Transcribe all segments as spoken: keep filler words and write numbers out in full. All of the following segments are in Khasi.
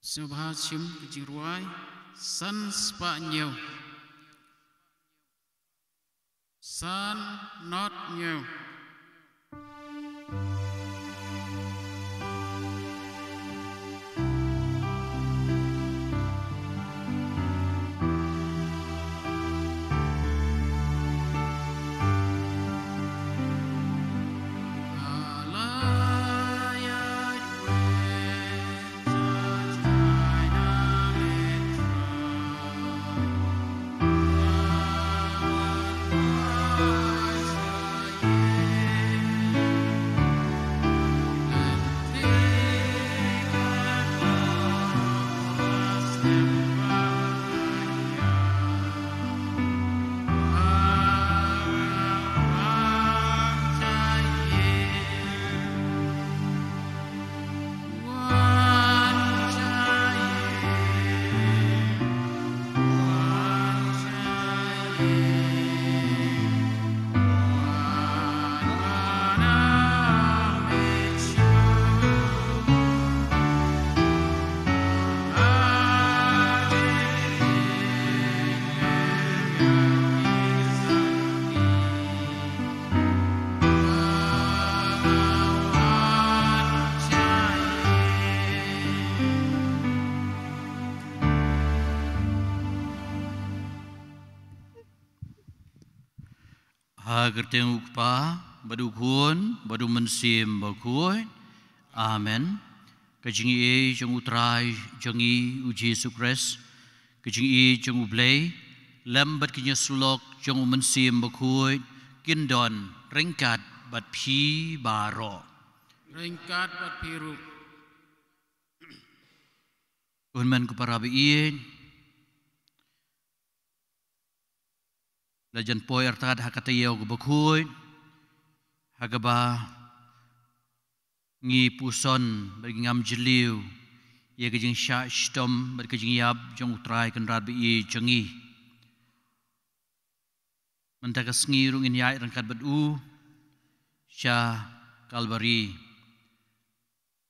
Sngewbha shim ka jingrwai san spah hynñiew. San not hynñiew. Ha ka kyrteng u Kpa, bad u Khun, bad u Mynsiem Bakhuid. Amen. Ka jingïeit jong u Trai jong ngi u Jisu Khrist, ka jingïeit jong u Blei, lem bad ka jingïasyllok jong u Mynsiem Bakhuid, kin don ryngkat bad phi baroh. Ryngkat bad phi ruh. Ko hynmen ko para ba ïeit, la jan poi artat ha ka taïew kaba khuid, ha kaba ngi puson bad ngi ngam jylliew ïa ka jingshah shitom bad ka jingïap jong u Trai Kynrad ba ïeit jong ngi. Mynta ka sngi ruh ngin ïaid ryngkat bad u sha Kalbari,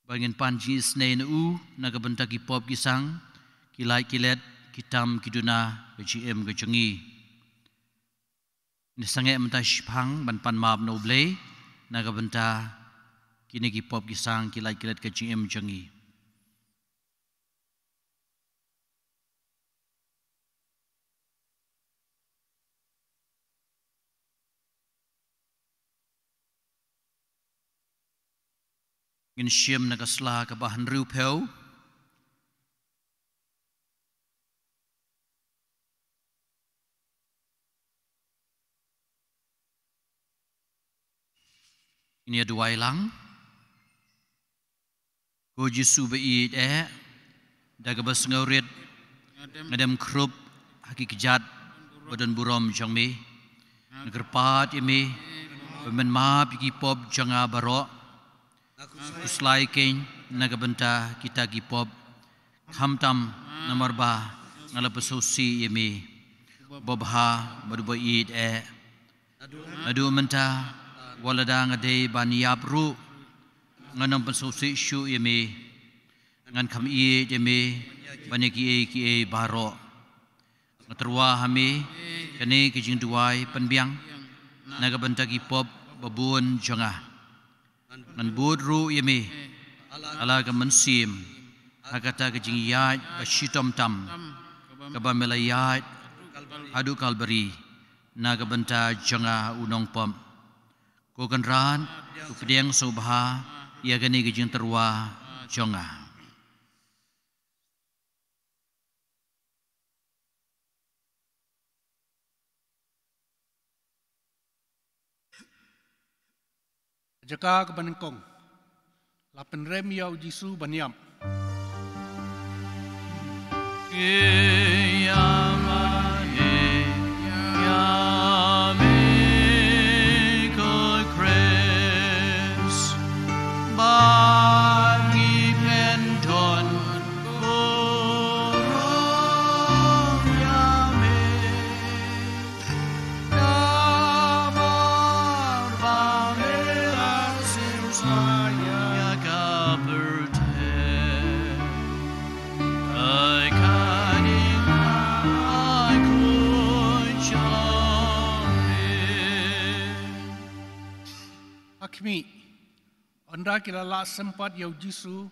ba ngin pan jingisynei na u na ka bynta ki pop ki sang, ki lait ki let, ki tam ki duna, ka jingim ka jong ngi. Ngin sangeh mynta shiphang ban pan map na u Blei na ka bynta kine ki pop ki sang ki lait ki lait ka jingim jong ngi. Ngin shim na ka sla kaba hynriewphew. Ngin ïa duwai lang. Ko Jisu ba ïeit eh, da kaba sngewrit nga dem khrup ha ki kjat ba don burom jong me. Nga kyrpad ïa me ba men map ïa ki pop jong nga baroh. Khuslai kein na ka bynta kita ki pop. Khamtam namar ba nga la pynsngewsih ïa me, babha bad uba ïeit eh. Naduh mynta wat lada nga dei ban ïap ruh, ngan ym pynsngewsih shuh ïa me. Ngan kham ïeit ïa me ban ïa kiei kiei baroh. Nga tyrwa ha me kane ka jingduwai pynbiang na ka bynta ki pop babun jong nga. Ngan bud ruh ïa me ha la ka mynsiem ha kata ka jingïaid ba shitom tam kaba me la ïaid haduh Kalbari na ka bynta jong nga u nongpop. Ko Kynrad, to pdiang sngewbha ïa kane ka jingtyrwa jong nga. Jaka kaba nyngkong, la pynrem ïa u Jisu ban ïap. Ïa me, ïa me ko Khrist, ba ngi pyndon burom ïa me. Namar ba me la sngewsih ïa ka pyrthei, ai ka ding ai khuid jong me. Ha khmih, ynda ki la lah sympat ïa u Jisu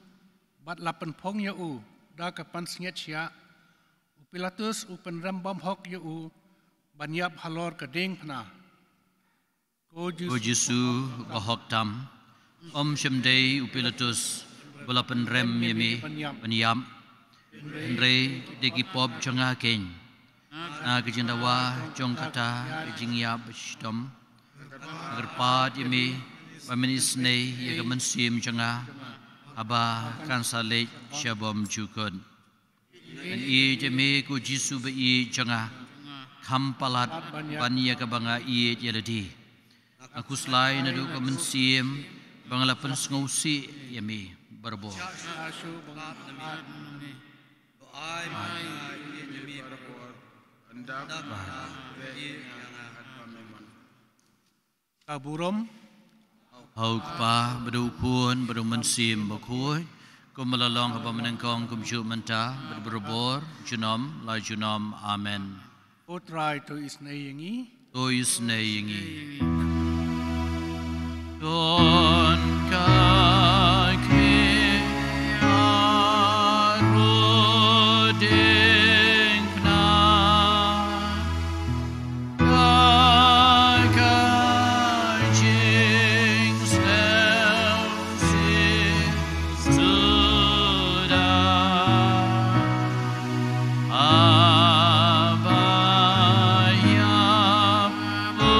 bad la pynphong ïa u da ka pansngiat shiah, u Pilatus u pynrem bymhok ïa u ban ïap halor ka diengphna. Ko Jisu, ko Jisu ba hok tam, ym shym dei u Pilatus ba la pynrem ïa me ban ïap, hynrei dei ki pop jong nga kein. Na ka jingdawa jong kata ka jingïap ba shitom, nga kyrpad ïa me ba men isynei ïa ka mynsiem jong nga haba kan sa leit sha bymjukut. Ngan ïeit ïa me ko Jisu ba ïeit jong nga, kham palat ban ïa kaba nga ïeit ïa lade. Nga khuslai naduh ka mynsiem ba nga la pynsngewsih ïa me barabor. Ka burom. Ha u Kpa, bad u Khun, bad u Mynsiem Bakhuid, kum ba la long haba mynnyngkong, kumjuh mynta bad barabor, junom la junom. Amen. Ko Trai, to isynei ïa ngi. To isynei ïa ngi. Don ka khmih ha diengphna, ka ka jingsngewsih suda. Aba ïap, ko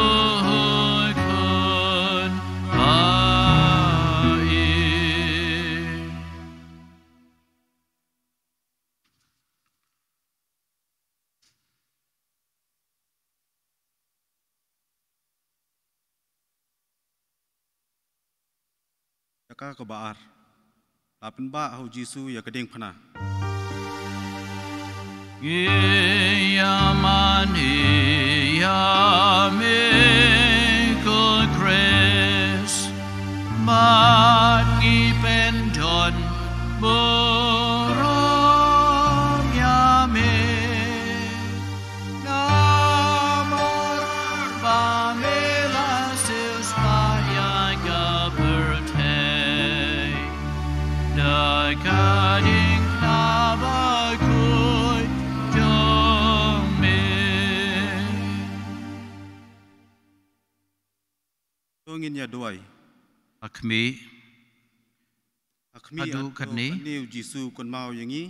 Khun ba ïeit. Jaka kaba ar. La pynbah ha u Jisu ïa ka diengphna. Ngi ïa mane ïa me ko Khrist, bad ngi pyndon burom ïa me. Namar ba me la siewspah ïa ka pyrthei. Ka ding kaba khuid jong me. To ngin ïa duwai. Ha khmih. Ha khmih haduh katne u Jisu u kynmaw ïa ngi,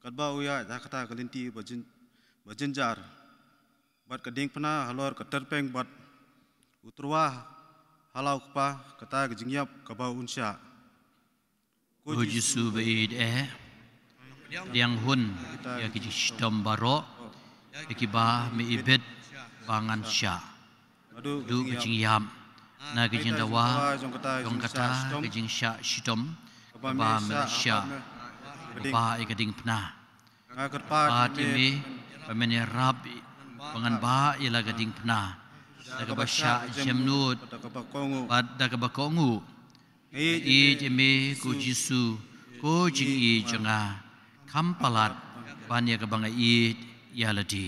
katba u ïaid ha kata ka lynti ba jyn-, ba jynjar. Bad ka diengphna halor ka tyrpeng bad u tyrwa ha la u Kpa kata ka jingïap kaba un shah. Ko Jisu ba ïeit eh, pdiang hun ïa ki jingshitom baroh, ïa kiba me ibit ba ngan shah. Haduh ka jingïap na ka jingdawa jong kata ka jingshah shitom kaba me la shah, ba ïa ka diengphna. Nga kyrpad ïa me ba men ïarap ba ngan bah ïa la ka diengphna da kaba shah jemnud bad da kaba kohnguh. Nga ïeit ïa me ko Jisu, ko jingïeit jong nga, kham palat ban ïa kaba nga ïeit ïa lade.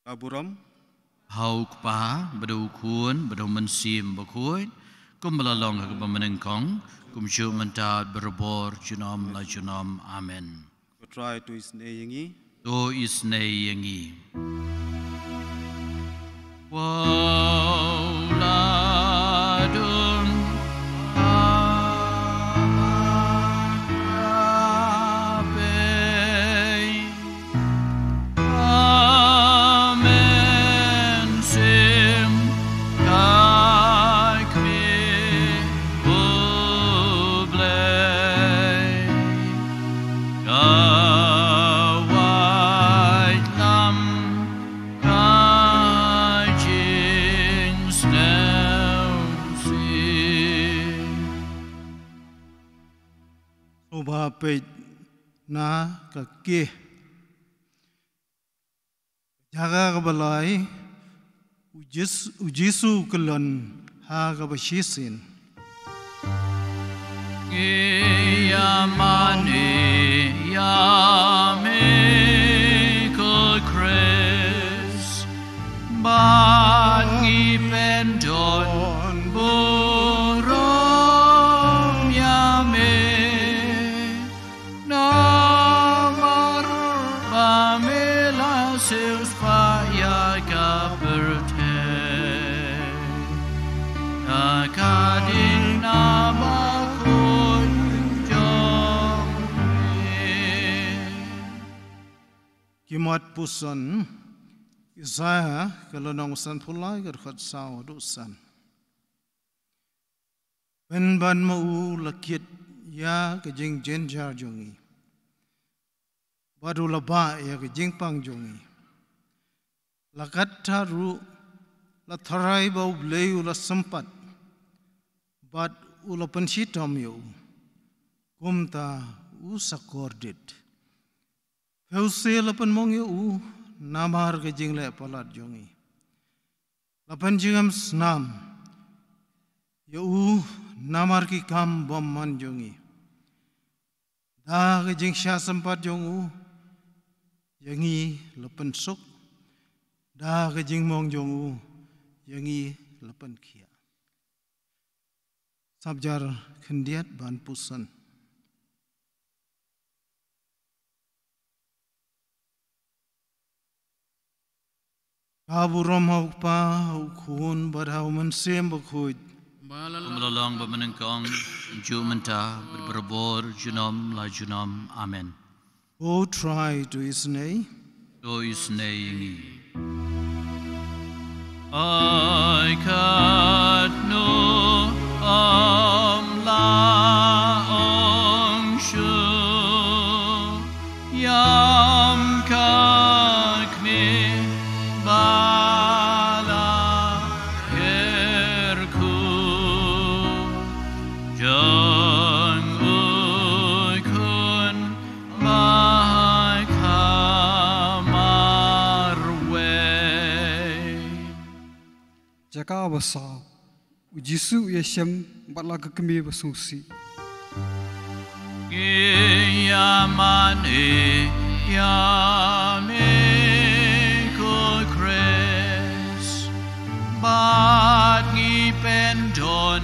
Ka burom ha u Kpa bad ha u Khun bad ha u Mynsiem Bakhuid, kumba la long ha kaba mynnyngkong, kumjuh mynta bad barabor junom la junom. Amen. Ko Trai to isynei ïa ngi. To isynei ïa ngi. Wow la dum ha pei. Amen. Sim ka khmih u Blei. Ka waitlam ka jingsngewsih. Sngewbha peit na ka keh. Jaka kaba lai, u Jis-, u Jisu u kyllon ha kaba shisien. Ngi ïa mane ïa me ko Khrist, bad ngi pyndon burom ïa me. Namar ba me la siewspah ïa ka pyrthei da ka diengphna bakhuid jong me. Ki mat puson, Isaiah ka lynnong sanphew lai, ka dkhot saw haduh san. Pynban ma u la kit ïa ka jingjynjar jong ngi, bad u la bah ïa ka jingpang jong ngi. La katta ruh la tharai ba U Blei u la sympat, bad u la pynshitom ïa u. Kumta u sa kordit. Phi u se la pynmong ïa u namar ka jingleh palat jong ngi. La pynjngem snam ïa u namar ki kam bymman jong ngi. Da ka jingshah sympat jong u ïa ngi la pynsuk. Da ka jingmong jong u ïa ngi la pynkhiah. Sap jar khyndiat ban puson. Ka burom ha u Kpa, ha u Khun, bad ha u Mynsiem Bakhuid. Kumba la long ba mynnyngkong, juh mynta, bad barabor, junom la junom. Amen. Ko Trai to isynei. To isynei ïa ngi. Ai katno ym lah ong shuh ïa ka khmih ba la kyrkhu jong u Khun ba ha ka marwei. Jaka ba saw, u Jisu u ïashem bad la ka kmie ba sngewsih. Ngi ïa mane ïa me ko Khrist, bad ngi pyndon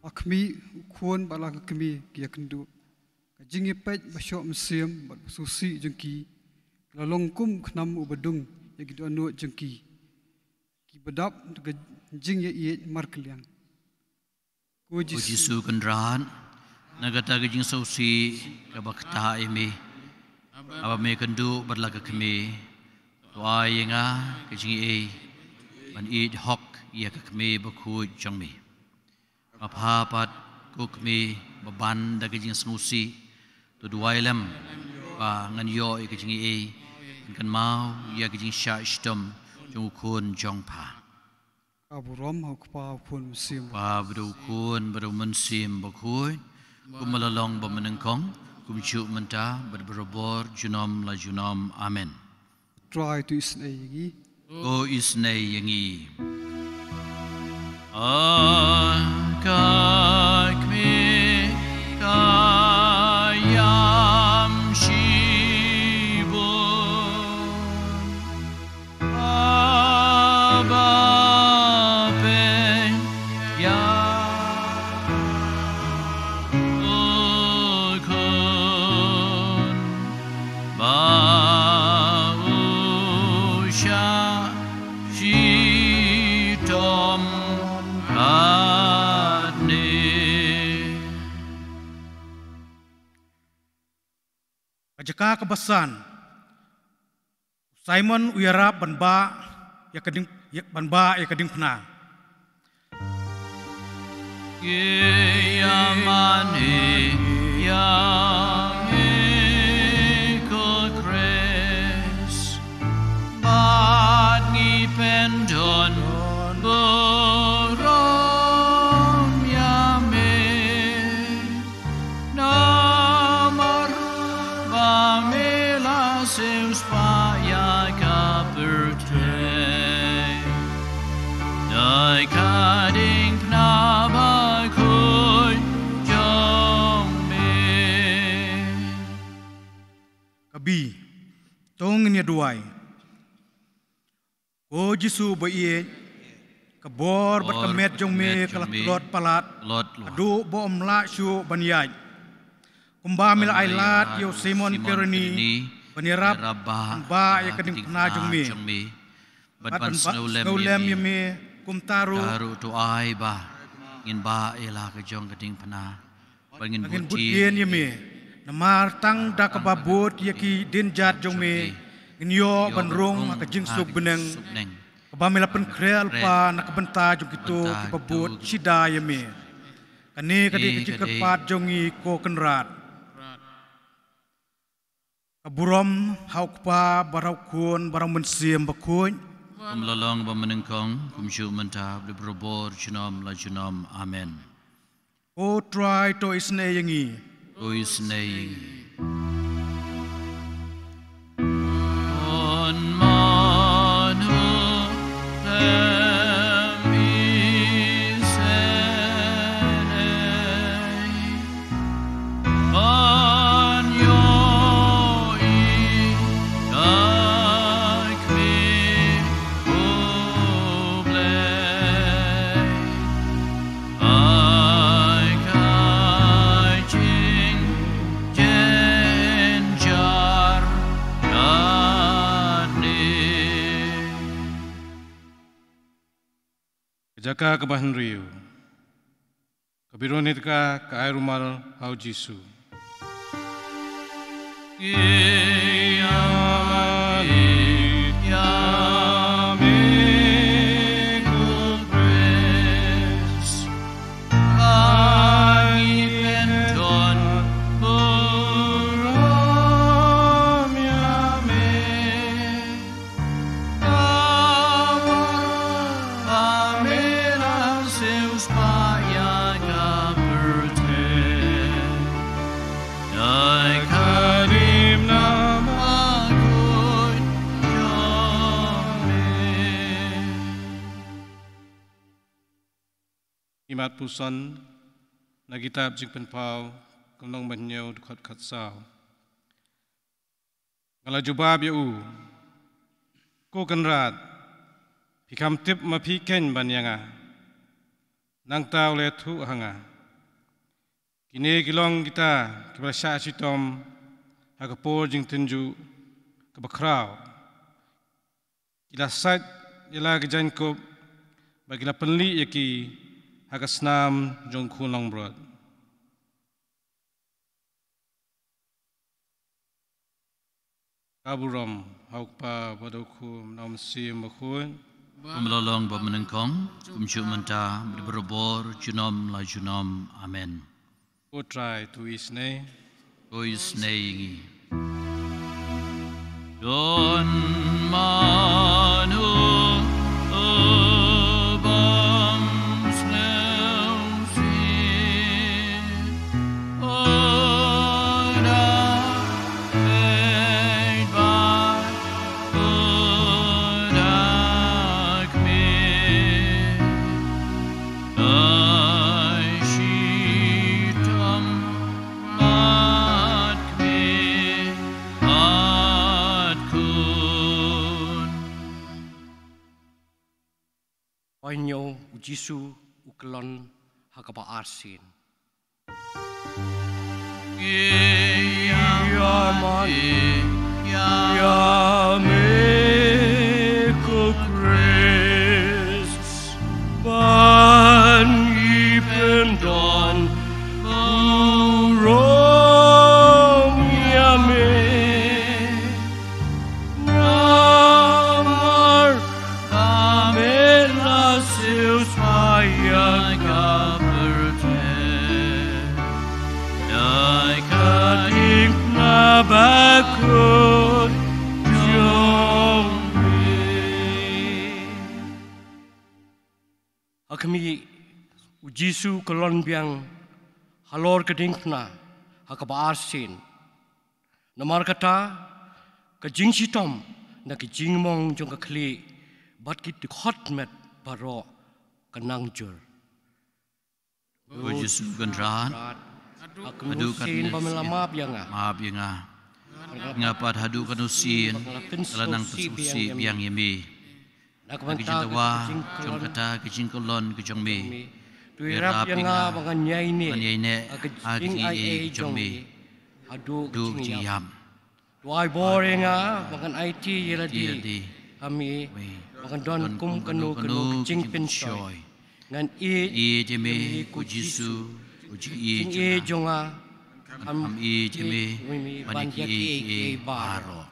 Ba khmih u khun bad la ka kmie ki ïakynduh. Ka jingïapeit ba shoh mynsiem bad ba sngewsih jong ki, ka la long kum u khnam uba dung ïa ki dohnud jong ki, kiba dap da ka jingïaieit markylliang. Ko Jisu, Kynrad, na kata ka jingsngewsih kaba ktah ïa me, haba me kynduh bad la ka kmie, to ai ïa nga ka jingaiei ban ïeit hok ïa ka kmie bakhuid jong me. Bapha pat, ko kmie ba ban da ka jingsngewsih, to duwai lem ba ngan ïoh ïa ka jingaiei ban kynmaw ïa ka jingshah shitom jong u khun jong pha. Ka burom ha u Kpa, u Khun, Mynsiem. Kpa bad u Khun bad u Mynsiem Bakhuid, kum ba la long ba mynnyngkong, kumjuh mynta bad barabor junom la junom. Amen. Trai to isynei ïa ngi. To isynei ïa ngi. A ka kmie ka ïam shibun, haba pynïap u khun ba u shah shitom katne. Ka jaka kaba san. U Simon u ïarap ban bah ïa ka dieng, ïa, ban bah ïa ka diengphna. Ki ïa mane ïa ngi ko Khrist, bad ngi pyndon burom ïa me. Namar ba me la siewspah ïa ka pyrthei da ka diengphna bakhuid jong me. Ka B. To ngin ïa duwai. Ko Jisu ba ïeit, ka bor bad ka met jong me ka la tlot palat haduh ba ym lah shuh ban ïaid. Kumba me la ai lad ïa u Simon Kireni ban ïarap ban bah ïa ka diengphna jong me, bad ban sngewlem ïa me, kumta ruh to ai ba ngin bah ïa la ka jong ka diengphna. Ba ngin bud ïa me, namar tang da kaba bud ïa ki dienjat jong me ngin ïoh ban rung ha ka jingsuk bneng, kaba me la pynkhreh lypa na ka bynta jong kito kiba bud sida ïa me. Kane ka dei ka jingkyrpad jong ngi ko Kynrad. Ka burom ha u Kpa bad ha u Khun bad ha u Mynsiem Bakhuid. Kum la long ba mynnyngkong, kumjuh mynta, bad barabor junom la junom. Amen. Ko Trai to isynei ïa ngi. To isynei ïa ngi. Ka jaka kaba hynriew. Ka Biron Hitka ka ai rumal ha u Jisu. Imat puson na kitab Jingpynpaw, ka lynnong ba hynñiew, dkhot khatsaw. Nga la jubab ïa u, Ko Kynrad, phi kham tip ma phi kheiñ ban ïa nga. Nangta u la ïathuh ha nga, Kine ki long kita kiba la shah shitom ha ka por jingtynjuh kaba khraw. Ki la sait ïa la ka jaiñkup bad ki la pynlih ïa ki ha ka snam jong u khun langbrot. Ka burom ha u Kpa bad ha u Khun bad ha u Mynsiem Bakhuid. Kum la long bad mynnyngkong, kumjuh mynta bad barabor junom la junom. Amen. Ko Trai, to isynei. To isynei ïa ngi. Don mano bam sngewsih. Ora peit ba ora kmie. Ai shitom mat kmie mat khun. Oi nyo u Jisu u kyllon ha kaba arsien. Ïa mane ïa me ko Khrist, ban ïa pyndon burom ïa me. Namar ba me la siewspah ïa ka pyrthei da ka diengphna bakhuid jong me. Ha khmih, u Jisu u kyllon biang halor ka diengphna ha kaba arsien. Namar kata, ka jingshitom na ka jingmong jong ka khlieh bad ki dkhot met baroh ka nang jur. Ko Jisu Kynrad, haduh katno sien ba me la map ïa nga? Map ïa nga. Nga pat haduh katno sien ba nga la nang pynsngewsih biang ïa me? Na ka bynta ka jingdawa jong kata ka jingkyllon ka jong me, to ïarap ïa nga ba ngan ïaineh, ngan ïaineh ha ka jingaiei jong me haduh ka jingïap. To ai bor ïa nga ba ngan aiti ïa lade ha me, ba ngan don kum kano kano ka jingpynshoi. Ngan ïeit ïa me ko Jisu, ko jingïeit jong nga. Kham ïeit ïa me ban ïa kiei kiei baroh.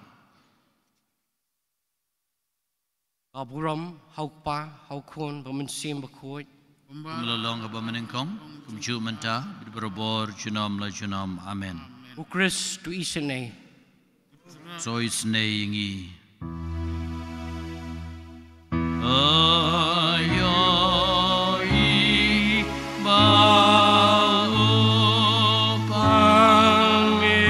Ka burom ha u Kpa, ha u Khun bad ha u Mynsiem Bakhuid. Kum la long kaba mynnyngkong, kumjuh mynta bad barabor junom la junom. Amen. U Khrist u isynei. To isynei ïa ngi. Ayo i ba u pang me.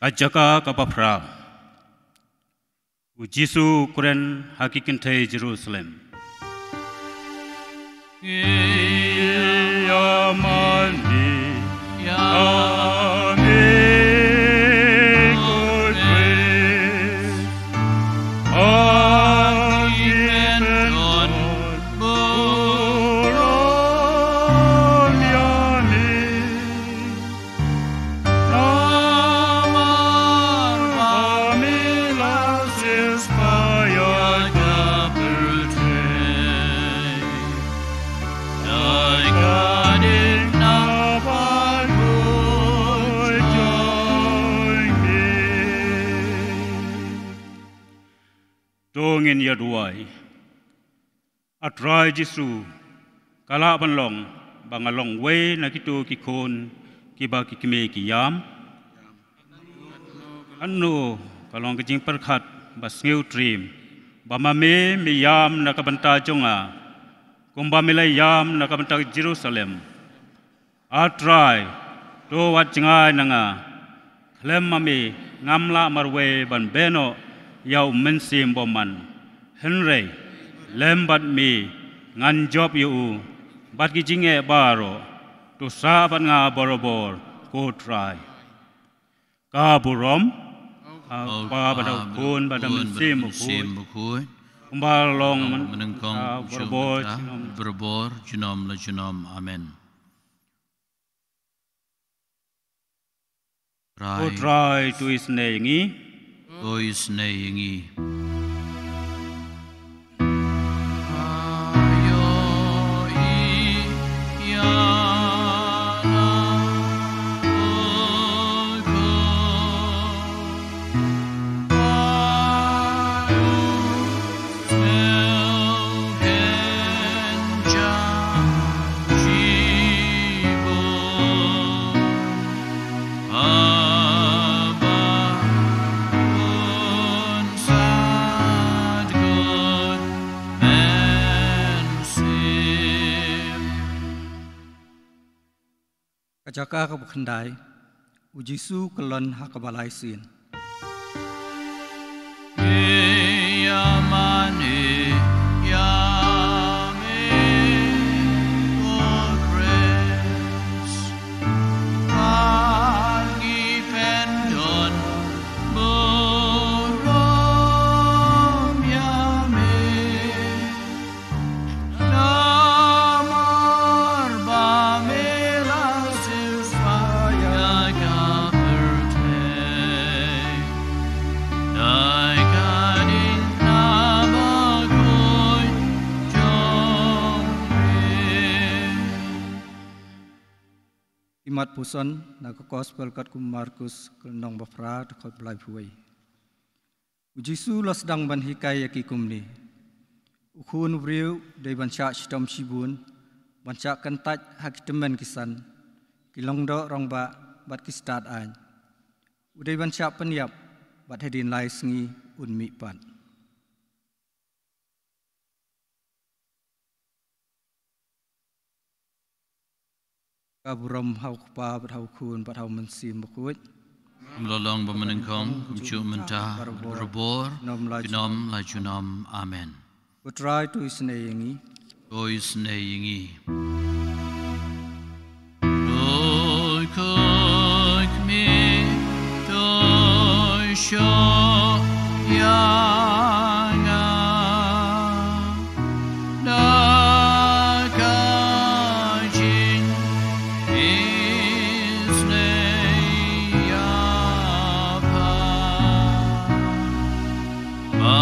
Ka jaka kaba phra. U Jisu u kren ha ki kynthei Jerusalem. Ïa mane ïa me ko Khrist, ha ki pynlong burom ïa me. Namar ba me la siewspah ïa ka pyrthei da ka diengphna bakhuid jong me. To ngin ïa duwai. A Trai Jisu, ka lah ban long ba nga long uwei na kito ki khun kiba ki kmie ki ïam? Katno ka long ka jingpyrkhat ba sngewtriem ba ma me me ïam na ka bynta jong nga, kumba me la ïam na ka bynta ka Jerusalem. A Trai, to wat jngai na nga. Khlem ma me ngam lah marwei ban beh noh ïa u Mynsiem Bymman. Hynrei lem bad me ngan jop ïa u bad ki jingeh baroh. To sah bad nga barabor, ko Trai. Ka burom ha u Kpa bad ha u Khun bad ha u Mynsiem Bakhuid. Kumba la long mynnyngkong, mynta, barabor, junom la junom. Amen. Ko Trai, to isynei ïa ngi. To isynei ïa ngi. Ka jaka kaba khyndai, u Jisu kyllon ha kaba lai sien. Namar ba me la shisha ïa ka pyrthei, da ka ding na bakhuid jong me. Ki mat puson na ka Gospel katkum u Markus, ka lynnong ba phra, dkhot ba laiphew wei. U Jisu u la sdang ban hikai ïa ki kumne: U Khun u briew u dei ban shah shitom shibun, ban shah kyntait ha ki tymmen ki san, ki lyngdoh rangbah bad ki stad aiñ. U dei ban shah pynïap, bad hadien lai sngi un mih pat. Ka burom ha u Kpa bad ha u Khun bad ha u Mynsiem Bakhuid. Kum la long ba mynnyngkong, kumjuh mynta, barabor, junom la junom. Amen. Ko Trai, to isynei ïa ngi. To isynei ïa ngi. To khot me, to shoh ïa nga da ka jingisynei ïa pha. Ba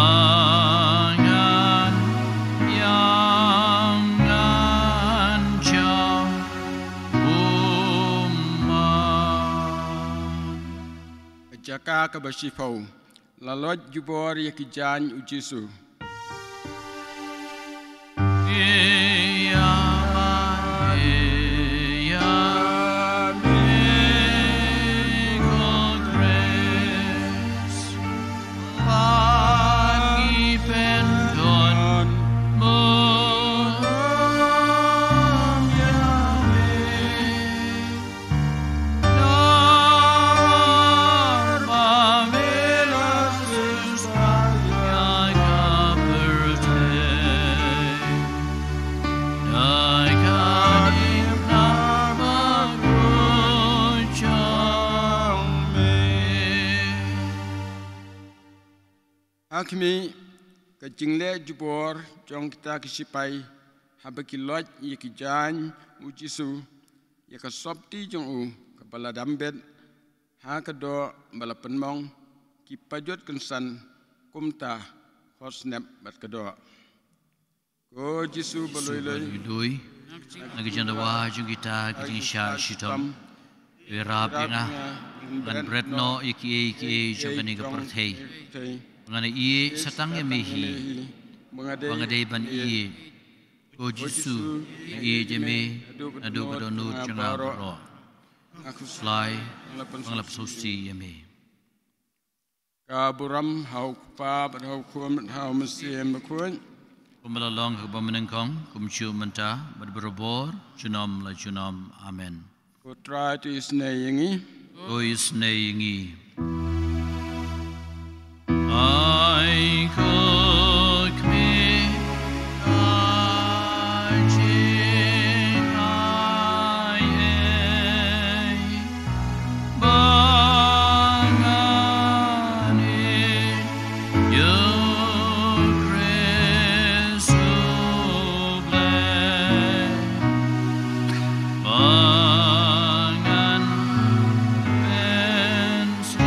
ngan ïam ngan jam ummat. Ka jaka kaba shiphew, la loit jubor ïa ki jaiñ u Jisu. Ha khmih, ka jingleh jubor jong kita ki shipai, haba ki loit ïa ki jaiñ u Jisu, ïa ka sopti jong u kaba la dam bet ha ka doh ba la pynmong, ki pajot kynsan kumta, khot snep bad ka doh. Ko Jisu ba lui lui, na ka jingdawa jong kita ki jingshah shitom, ïarap ïa nga, ngan bret noh ïa kiei kiei jong kane ka pyrthei. Ngan ïeit sa tang ïa me hi, ba nga dei ban ïeit. Ko Jisu, nga ïeit ïa me naduh ka dohnud jong nga baroh. Khuslai ba nga la pynsngewsih ïa me. Ka burom ha u Kpa bad ha u Khun bad ha u Mynsiem Bakhuid. Kumba la long ha kaba mynnyngkong, kumjuh mynta bad barabor, junom la junom. Amen. Ko Trai, to isynei ïa ngi. To isynei ïa ngi. Ai ko khmih, ai jingaiei, ba ngan ïeit ïa u Khrist U Blei, ba ngan pynshai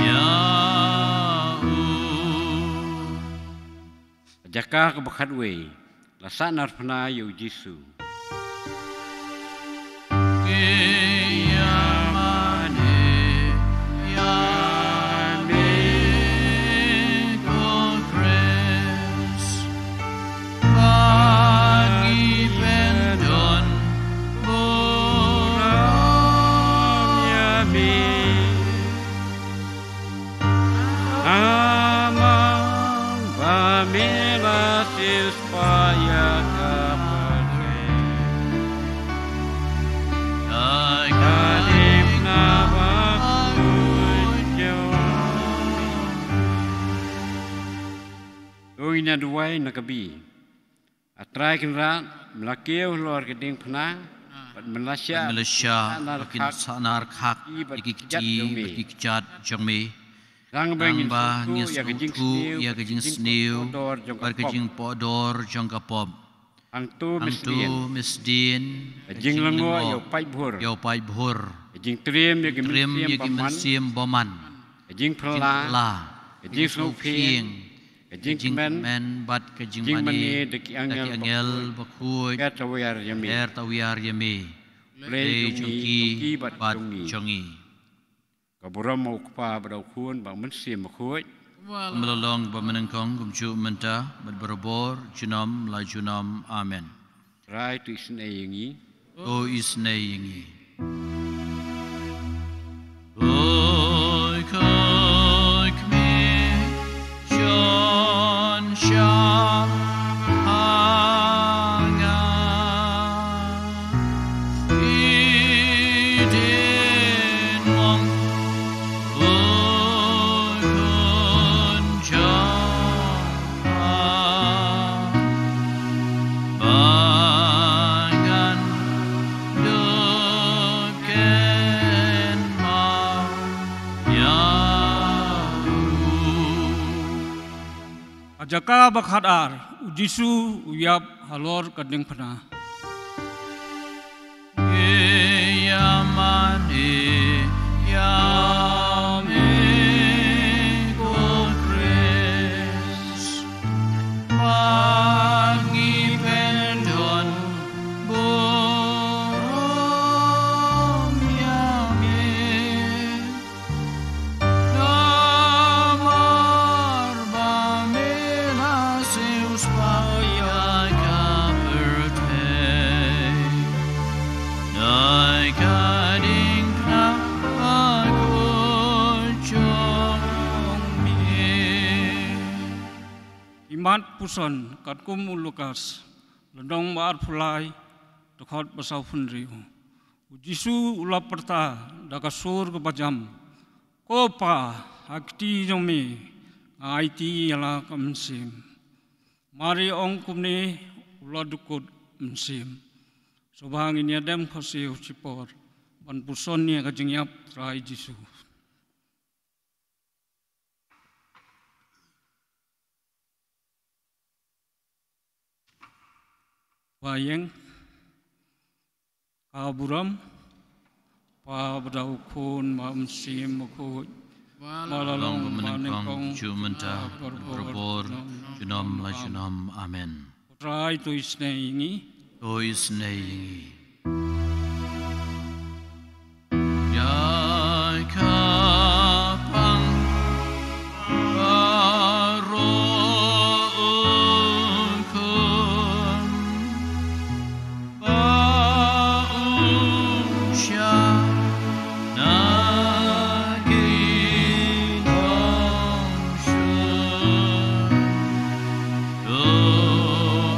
ïa u. Jaka kaba khatwei, la sahnarphna ïa u Jisu. Ki ïa mane ïa me ko Khrist, ba ngi pyndonkam burom ïa me. Namar ba me la siewspah ïa ka pyrthei da ka diengphna bakhuid jong me. To ngin ïa duwai na ka bynta. A Trai Kynrad, me la kiew halor ka diengphna bad me la shah, me la shah ba kin sahnarkhak ïa ki kti bad ki kjat jong me, tang ba ngin sngewthuh ïa ka jingsniew bad ka jingpohdor jong ka pop. Hangto me sdien ka jinglyngngoh ïa u paidbah, ïa u paidbah, ka jingtriem ïa ki mynsiem bymman, ka jingphylla, ka jingsngewphieng, ka jingkmen bad ka jingmane da ki angel bakhuid, her tawiar ïa me. Her tawiar ïa me. Blei jong ki bad jong ngi. Ka burom U Kpa bad U Khun bad U Mynsiem Bakhuid, kumba la long bad mynnyngkong, kumjuh mynta bad barabor, junom la junom. Amen. Trai to isynei ïa ngi. To isynei ïa ngi. Oi ko khmih, jon shah ha nga. Ïa dien mong, oi Khun jong nga, ba ngan dup kynmaw ïa u. Ha jaka ba khatar, U Jisu u ïap halor ka diengphna. Ki ïa mane ïa me ko Khrist, ba ngi pyndonkam burom ïa me. Namar ba me la siewspah ïa ka pyrthei da ka diengphna bakhuid jong me. Ki mat puson katkum u Lukas, lynnong ba arphew lai, dkhot ba sawphew hynriew. U Jisu u la pyrta da ka sur kaba jam, Ko Pa, ha kti jong me nga aiti ïa la ka mynsiem. Mar ïa ong kumne u la dukut mynsiem. Sngewbha ngin ïa dem khawsiew shipor ban puson ïa ka jingïap Trai Jisu. Ba ïeng. Ka burom Kpa bad U Khun bad U Mynsiem Bakhuid, ba la long ba nyngkong, kumjuh mynta, barabor, junom la junom. Amen. Ko Trai to isynei ïa ngi. To isynei ïa ngi. Ïa ka pang baroh u khun ba u shah na ki nongshun. To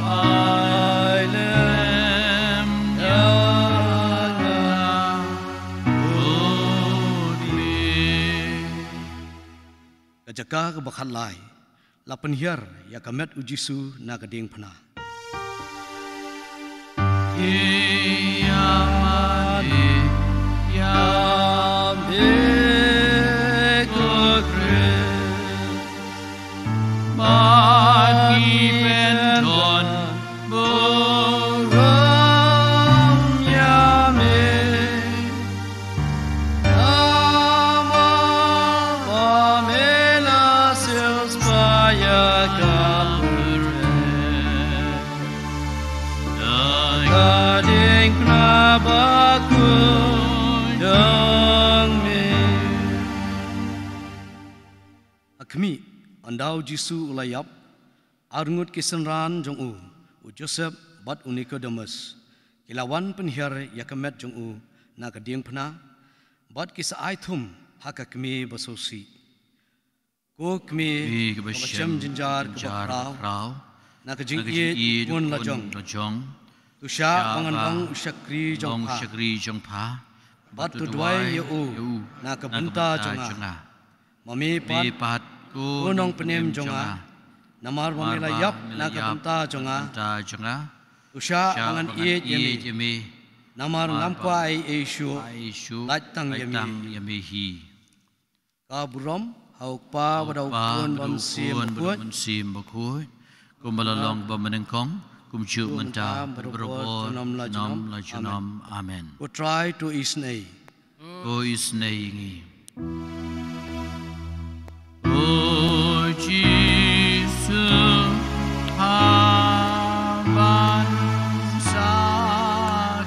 ai lem ïa Jaka kaba khatlai, la pynhiar ïa ka met u Jisu na ka diengphna. Ha khmih, ynda u Jisu u la ïap, arngut ki synran jong u, u Joseph bad u Nicodemus, ki la wan pynhiar ïa ka met jong u na ka diengphna, bad ki sa ai thum ha ka kmie ba sngewsih. Ko kmie kaba shem jynjar kaba khraw, na ka jingïeit u khun la jong, to shah ba ngan long u shakri jong pha, bad to duwai ïa u na ka bynta jong nga. Ma me pat, ko nongpynim jong nga, namar ba me la ïap na ka bynta jong nga, to shah ba ngan ïeit ïa me, namar ngam kwah ei ei shuh, lait tang ïa me hi. Ka burom ha u Kpa bad ha u Khun bad ha u Mynsiem Bakhuid, kumba la long ba mynnyngkong, kumjuh mynta bad barabor, junom la junom. Amen. Ko Trai to isynei. Ko isynei ïa ngi. O Jisu, ha ban sa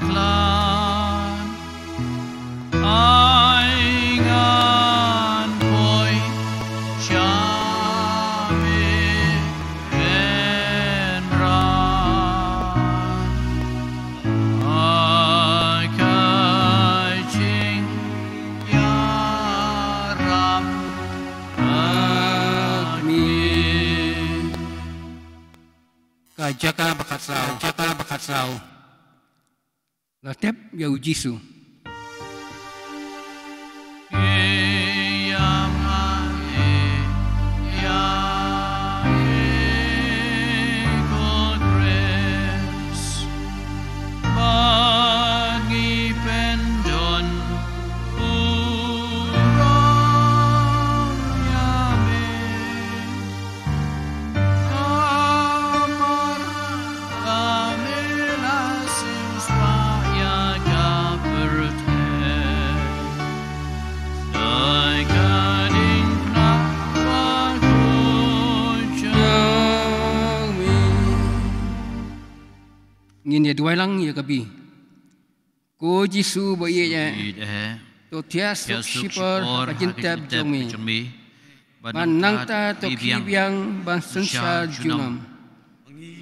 khlad, ai ngan poi sha me kynrad. Ha ka jingïarap ha khmih. Ka jaka ba khatsaw, jaka ba khatsaw. La tep ïa u Jisu. Ngin ïa duwai lang ïa ka bih. Ko Jisu ba ïeit eh, to thiah suk shipor ha ka jingtep jong me, bad nangta to khie biang ban synshar junom.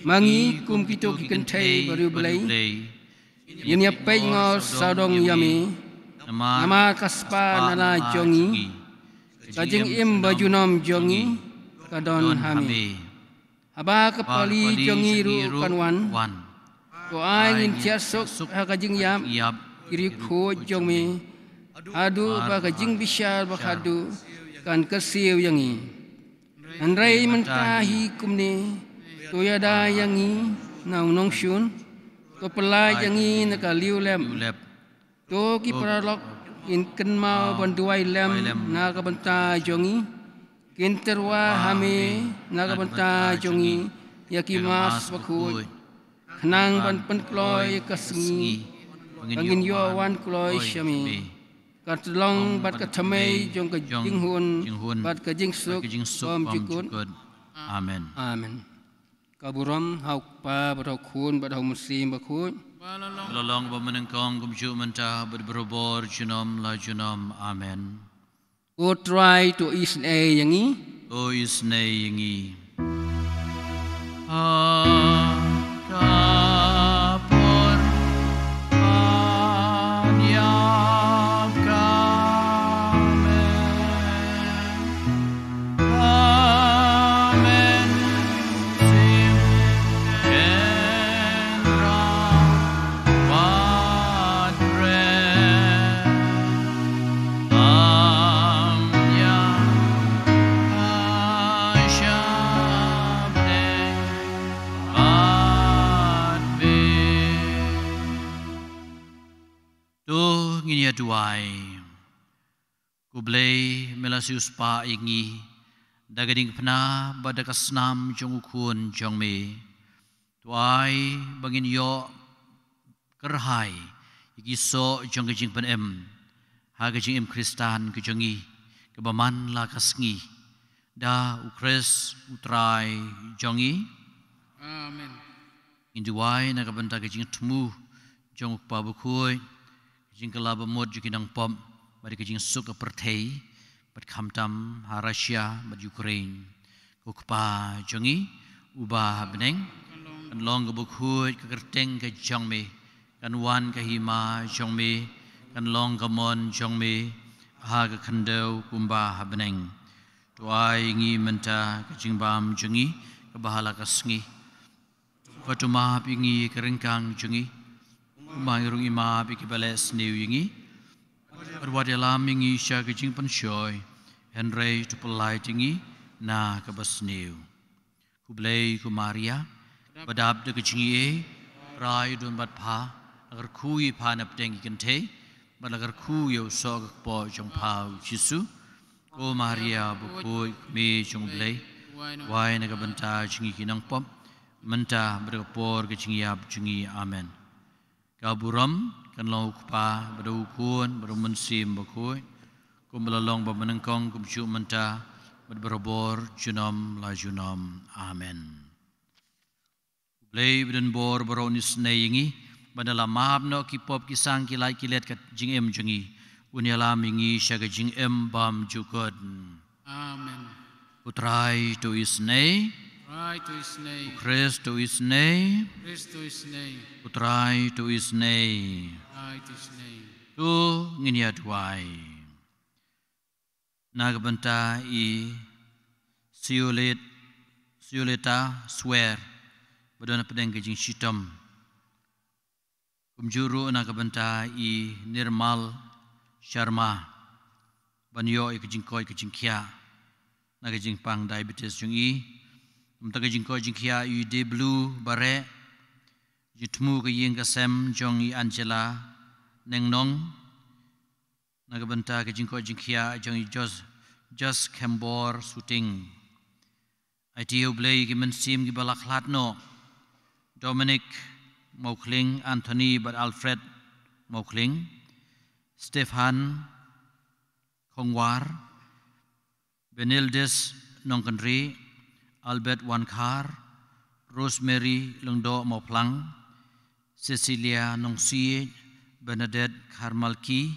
Ma ngi kum kito ki kynthei bariewblei, ngin ïa peit ngor sawdong ïa me, namar ka spah na la jong ngi, ka jingim ba junom jong ngi ka don ha me. Haba ka pali jong ngi ruh kan wan, to ai ngin thiah suk ha ka jingïap ki riewkhuid jong me, haduh ba ka jingbishar ba khadduh kan kyrsiew ïa ngi. Hynrei mynta hi kumne, to ïada ïa ngi na u nongshun, to pyllait ïa ngi na ka liewlep. To ki paralok kin kynmaw ban duwai lem na ka bynta jong ngi, kin tyrwa ha me na ka bynta jong ngi ïa ki mass bakhuid, khnang ban pynkloi ïa ka sngi ba ngin ïoh wan kloi sha me, ka tyllong bad ka thymmei jong ka jinghun bad ka jingsuk bymjukut. Amen. Amen. Ka burom ha u Kpa bad ha u Khun bad ha u Mynsiem Bakhuid. Ba la long ba mynnyngkong, kumjuh mynta bad barabor, junom la junom. Amen. Ko Trai to isynei ïa ngi. To isynei ïa ngi. Ha ka por ban ïap ka me. ngin ïa duwai. Ko Blei, me la siewspah ïa ngi da ka diengphna bad da ka snam jong u Khun jong me. To ai ba ngin ïoh kyrhai ïa ki soh jong ka jingpynim ha ka jingim Khristan ka jong ngi kaba man la ka sngi. Da u Khrist u Trai jong ngi. Amen. Ngin duwai na ka bynta ka jingthmu jong u Kpa Bakhuid, ka jingkylla bamut jong ki nongpop, bad ka jingsuk ka pyrthei, bad khamtam ha Russia bad Ukraine. Ko Kpa jong ngi uba ha bneng, kan long kaba khuid ka kyrteng ka jong me, kan wan ka hima jong me, kan long ka mon jong me ha ka khyndew kumba ha bneng. To ai ngi mynta ka jingbam jong ngi kaba ha la ka sngi. Bad to map ïa ngi ka ryngkang jong ngi, kumba ngi ruh ngi map ïa kiba leh sniew ïa ngi. Bad wat ïalam ïa ngi sha ka jingpynshoi, hynrei to pyllait ïa ngi na kaba sniew. Ko Blei, ko Maria, ba dap da ka jingaiei, Trai u don bad pha, la kyrkhu ïa pha na pdeng ki kynthei, bad la kyrkhu ïa u soh ka kpoh jong pha u Jisu. Ko Maria bakhuid, kmie jong u Blei, wai na ka bynta jong ngi ki nongpop, mynta bad ha ka por ka jingïap jong ngi. Amen. Ka burom kan long u Kpa, bad u Khun, bad u Mynsiem Bakhuid, kumba la long ba mynnyngkong, kumjuh mynta, bad barabor junom la junom. Amen. U Blei ba don bor baroh un isynei ïa ngi, ba da la map noh ki pop ki sang ki lait ki let ka jingim jong ngi, un ïalam ïa ngi sha ka jingim bymjukut. Amen. U Trai to isynei. Trai to isynei. U Khrist to isynei. Khrist to isynei. U Trai to isynei. Trai to isynei. To ngin ïa duwai. Na ka bynta i Siolet, Sioleta Swer, ba don ha pdeng ka jingshitom. Kumjuh ruh na ka bynta i Nirmal Sharma, ban ïoh ïa ka jingkoit ka jingkhiah na ka jingpang diabetes jong i. Kumta ka jingkoit jingkhiah i Deblu Bareh, jingthmu ka ïing ka sem jong i Angela Nengnong, na ka bynta ka jingkoit jingkhiah jong i Jos, Jos Khembor Suting. Aiti ïa u Blei ki mynsiem kiba la khlad noh, Dominic Mawkhling, Anthony bad Alfred Mawkhling, Stefan Khongwar, Benildes Nongkynrih, Albert Wankhar, Rosemary Lyngdoh Mawphlang, Cecilia Nongsiej, Bernadette Kharmalki,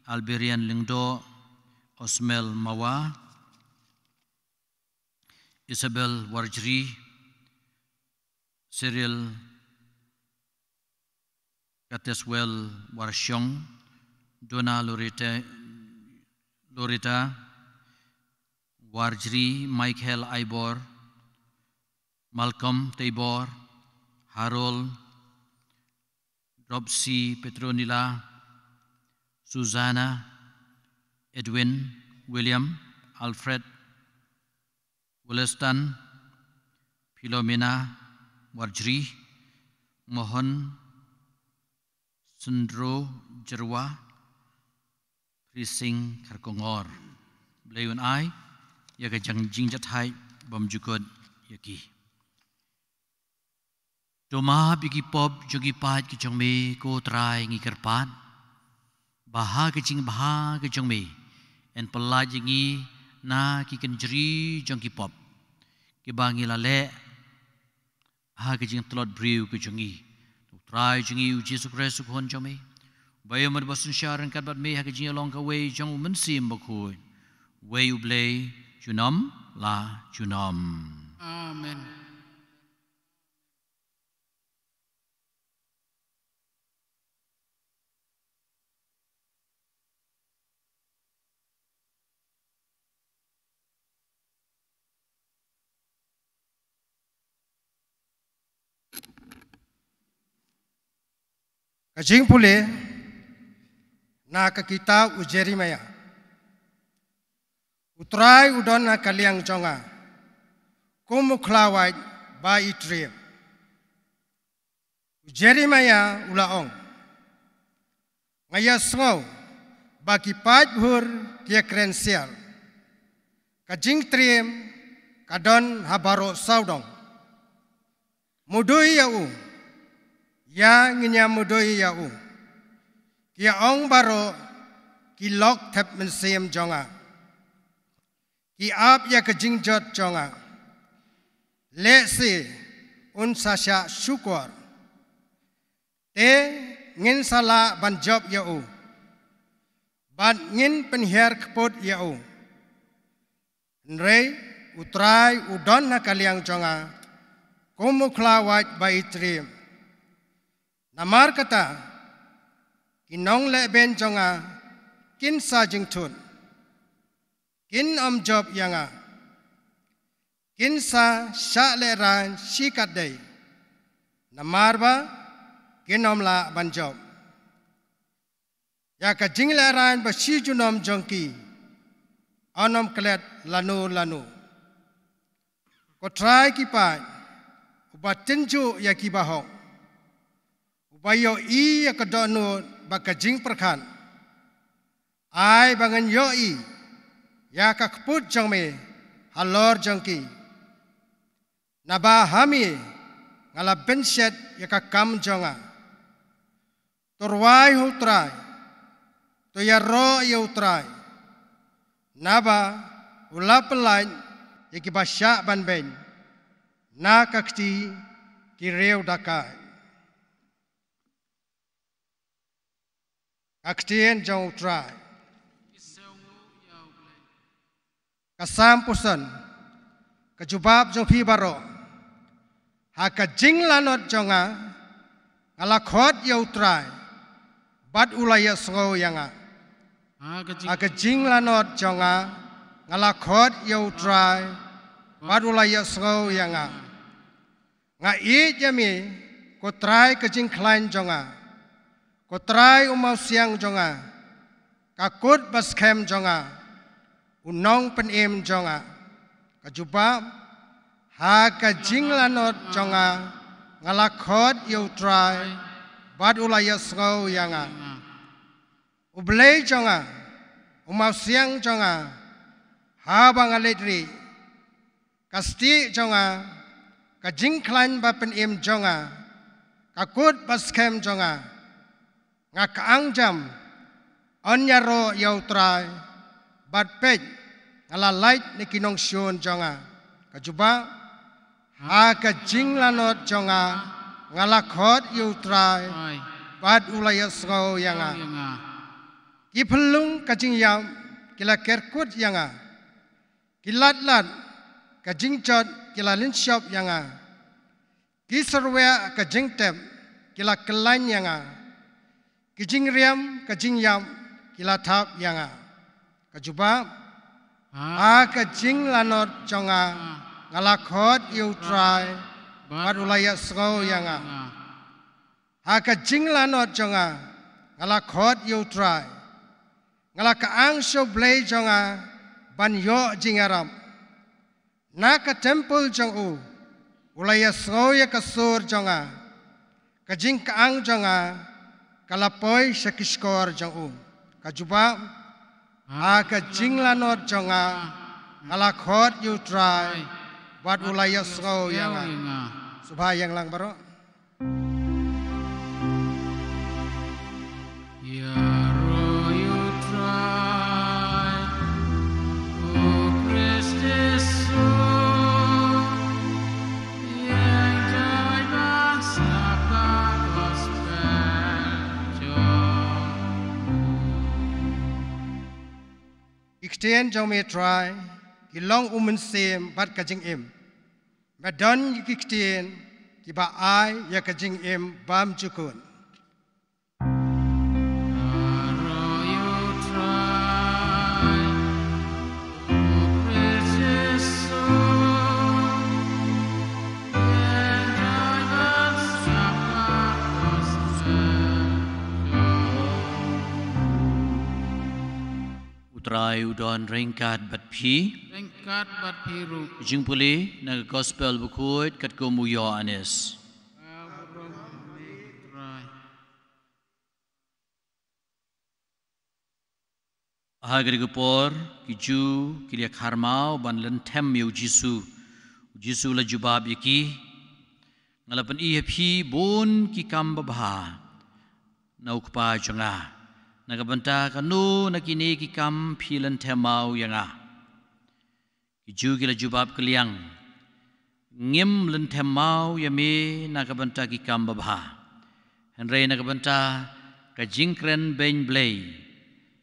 Alberian Lyngdoh, Osmel Mawa, Isabel Warjri, Cyril Kateswell Warshong, Donna Loretta, Loretta Warjri, Michael Aibor, Malcolm Teibor, Harold, Dropsy Petronila, Susanna, Edwin, William, Alfred, Williston, Philomena Warjri, Mohon Sundro Jerwa, Prising Kharkongor. Blei un ai ïa ka jingjathait bymjukut ïa ki. To map ïa ki pop jong ki paid ki jong me, ko Trai, ngi kyrpad ba ha ka jingbha ka jong me yn pyllait ïa ngi na ki kynjri jong ki pop kiba ngi la leh ha ka jingtlot briew ka jong ngi. U Trai jong ngi U Jisu Khrist, U Khun jong me, ba ïa mut ba synshar ryngkat bad me ha ka jingïalong kawei jong U Mynsiem Bakhuid, wei U Blei junom la junom. Amen. Ka jingpule na ka kitab u Jeremiah. U Trai u don ha ka liang jong nga kum u khlawait ba i triem. U Jeremiah u la ong, Nga ïa sngew ba ki paid bhur ki ïa kren siar. Ka jingtriem ka don ha baroh sawdong. Mudui ïa u, ïa ngin ïa mudui ïa u. Ki ïa ong baroh ki lok thep mynsiem jong nga. Ki ap ïa ka jingjot jong nga. Lehse un sa shah shukor. Te ngin sa lah ban jop ïa u. Bad ngin pynhiar kput ïa u. Hynrei u Trai u don ha ka liang jong nga. Kum u khlawait ba i triem. Namar kata ki nonglehbeiñ jong nga kin sa jingthut. Kin ym jop ïa nga. Kin sa shah lehraiñ shikatdei. Namar ba kin ym lah ban jop. Ïa ka jinglehraiñ ba shi junom jong ki. Yn ym klet lano lano. Ko Trai ki paid, uba tynjuh ïa ki bahok. Uba ïohi ïa ka dohnud bad ka jingpyrkhat. Ai ba ngan ïohi ïa ka kput jong me halor jong ki. Naba ha me nga la pynshet ïa ka kam jong nga. To rwai ha u Trai. To ïaroh ïa u Trai. Naba u la pyllait ïa kiba shah ban beiñ na ka kti ki riew dakai. Ka ktien jong u Trai. Ka Salm puson. Ka jubab jong phi baroh. Ha ka jinglanot jong nga, nga la khot ïa u Trai. Bad u la ïohsngew ïa nga. Ha ka jing- Ha ka jinglanot jong nga, nga la khot ïa u Trai. Bad u la ïohsngew ïa nga. Nga ïeit ïa me, ko Trai ka jingkhlaiñ jong nga. Ko Trai u mawsiang jong nga. Ka kut ba skhem jong nga. U nongpynim jong nga. Ka jubab. Ha ka jinglanot jong nga. Nga la khot ïa u Trai. Bad u la ïohsngew ïa nga. U Blei jong nga. U mawsiang jong nga. Haba nga leit rieh. Ka stieh jong nga, ka jingkhlaiñ ba pynim jong nga, ka kut ba skhem jong nga, nga kang jam, yn ïaroh ïa u Trai, bad peit, nga la lait na ki nongshun jong nga, ka jubab, ha ka jinglanot jong nga, nga la khot ïa u Trai, bad u la ïohsngew ïa nga. Ki phyllung ka jingïap, ki la kerkut ïa nga. Ki lad lad, ka jingjot, ki la lynshop ïa nga. Ki syrwiak, ka jingtep, ki la kyllaiñ ïa nga. Ki jingriam, ka jingïap, ki la thap ïa nga. Ka jubab, ha ka jinglanot jong nga, nga la khot ïa u Trai, bad u la ïohsngew ïa nga. Ha ka jinglanot jong nga, nga la khot ïa u Trai. Nga la kang sha u Blei jong nga, ban ïoh jingïarap. Na ka templ jong u, u la ïohsngew ïa ka sur jong nga. Ka jingkang jong nga, ka la poi sha ki shkor jong u. Ka jubab, ha ka jinglanot jong nga, nga la khot ïa u Trai, bad u la ïohsngew ïa nga. Sngewbha ïeng lang baroh. Ïaroh ïa u Trai, u Khrist Jisu, ïeng jai ban sngap ka gospel jong u. Ki ktien jong me Trai, ki long u mynsiem bad ka jingim. Me don ïa ki ktien, kiba ai ïa ka jingim bymjukut. U Trai u don ryngkat bad phi. Ryngkat bad phi ruh. Jingpule na ka Gospel bakhuid katkum u Ïoannis. Ka burom ïa u Trai. Ha kane ka por, ki Jiw ki la ïakhar maw ban lynthem ïa u Jisu. U Jisu u la jubab ïa ki, nga la pyni ha phi bun ki kam babha na u Kpa jong nga. Na ka bynta kano na kine ki kam phi lynthem maw ïa nga? Ki Jiw ki la jubab kylliang, ngim lynthem maw ïa me na ka bynta ki kam babha, hynrei na ka bynta ka jingkren beiñ Blei,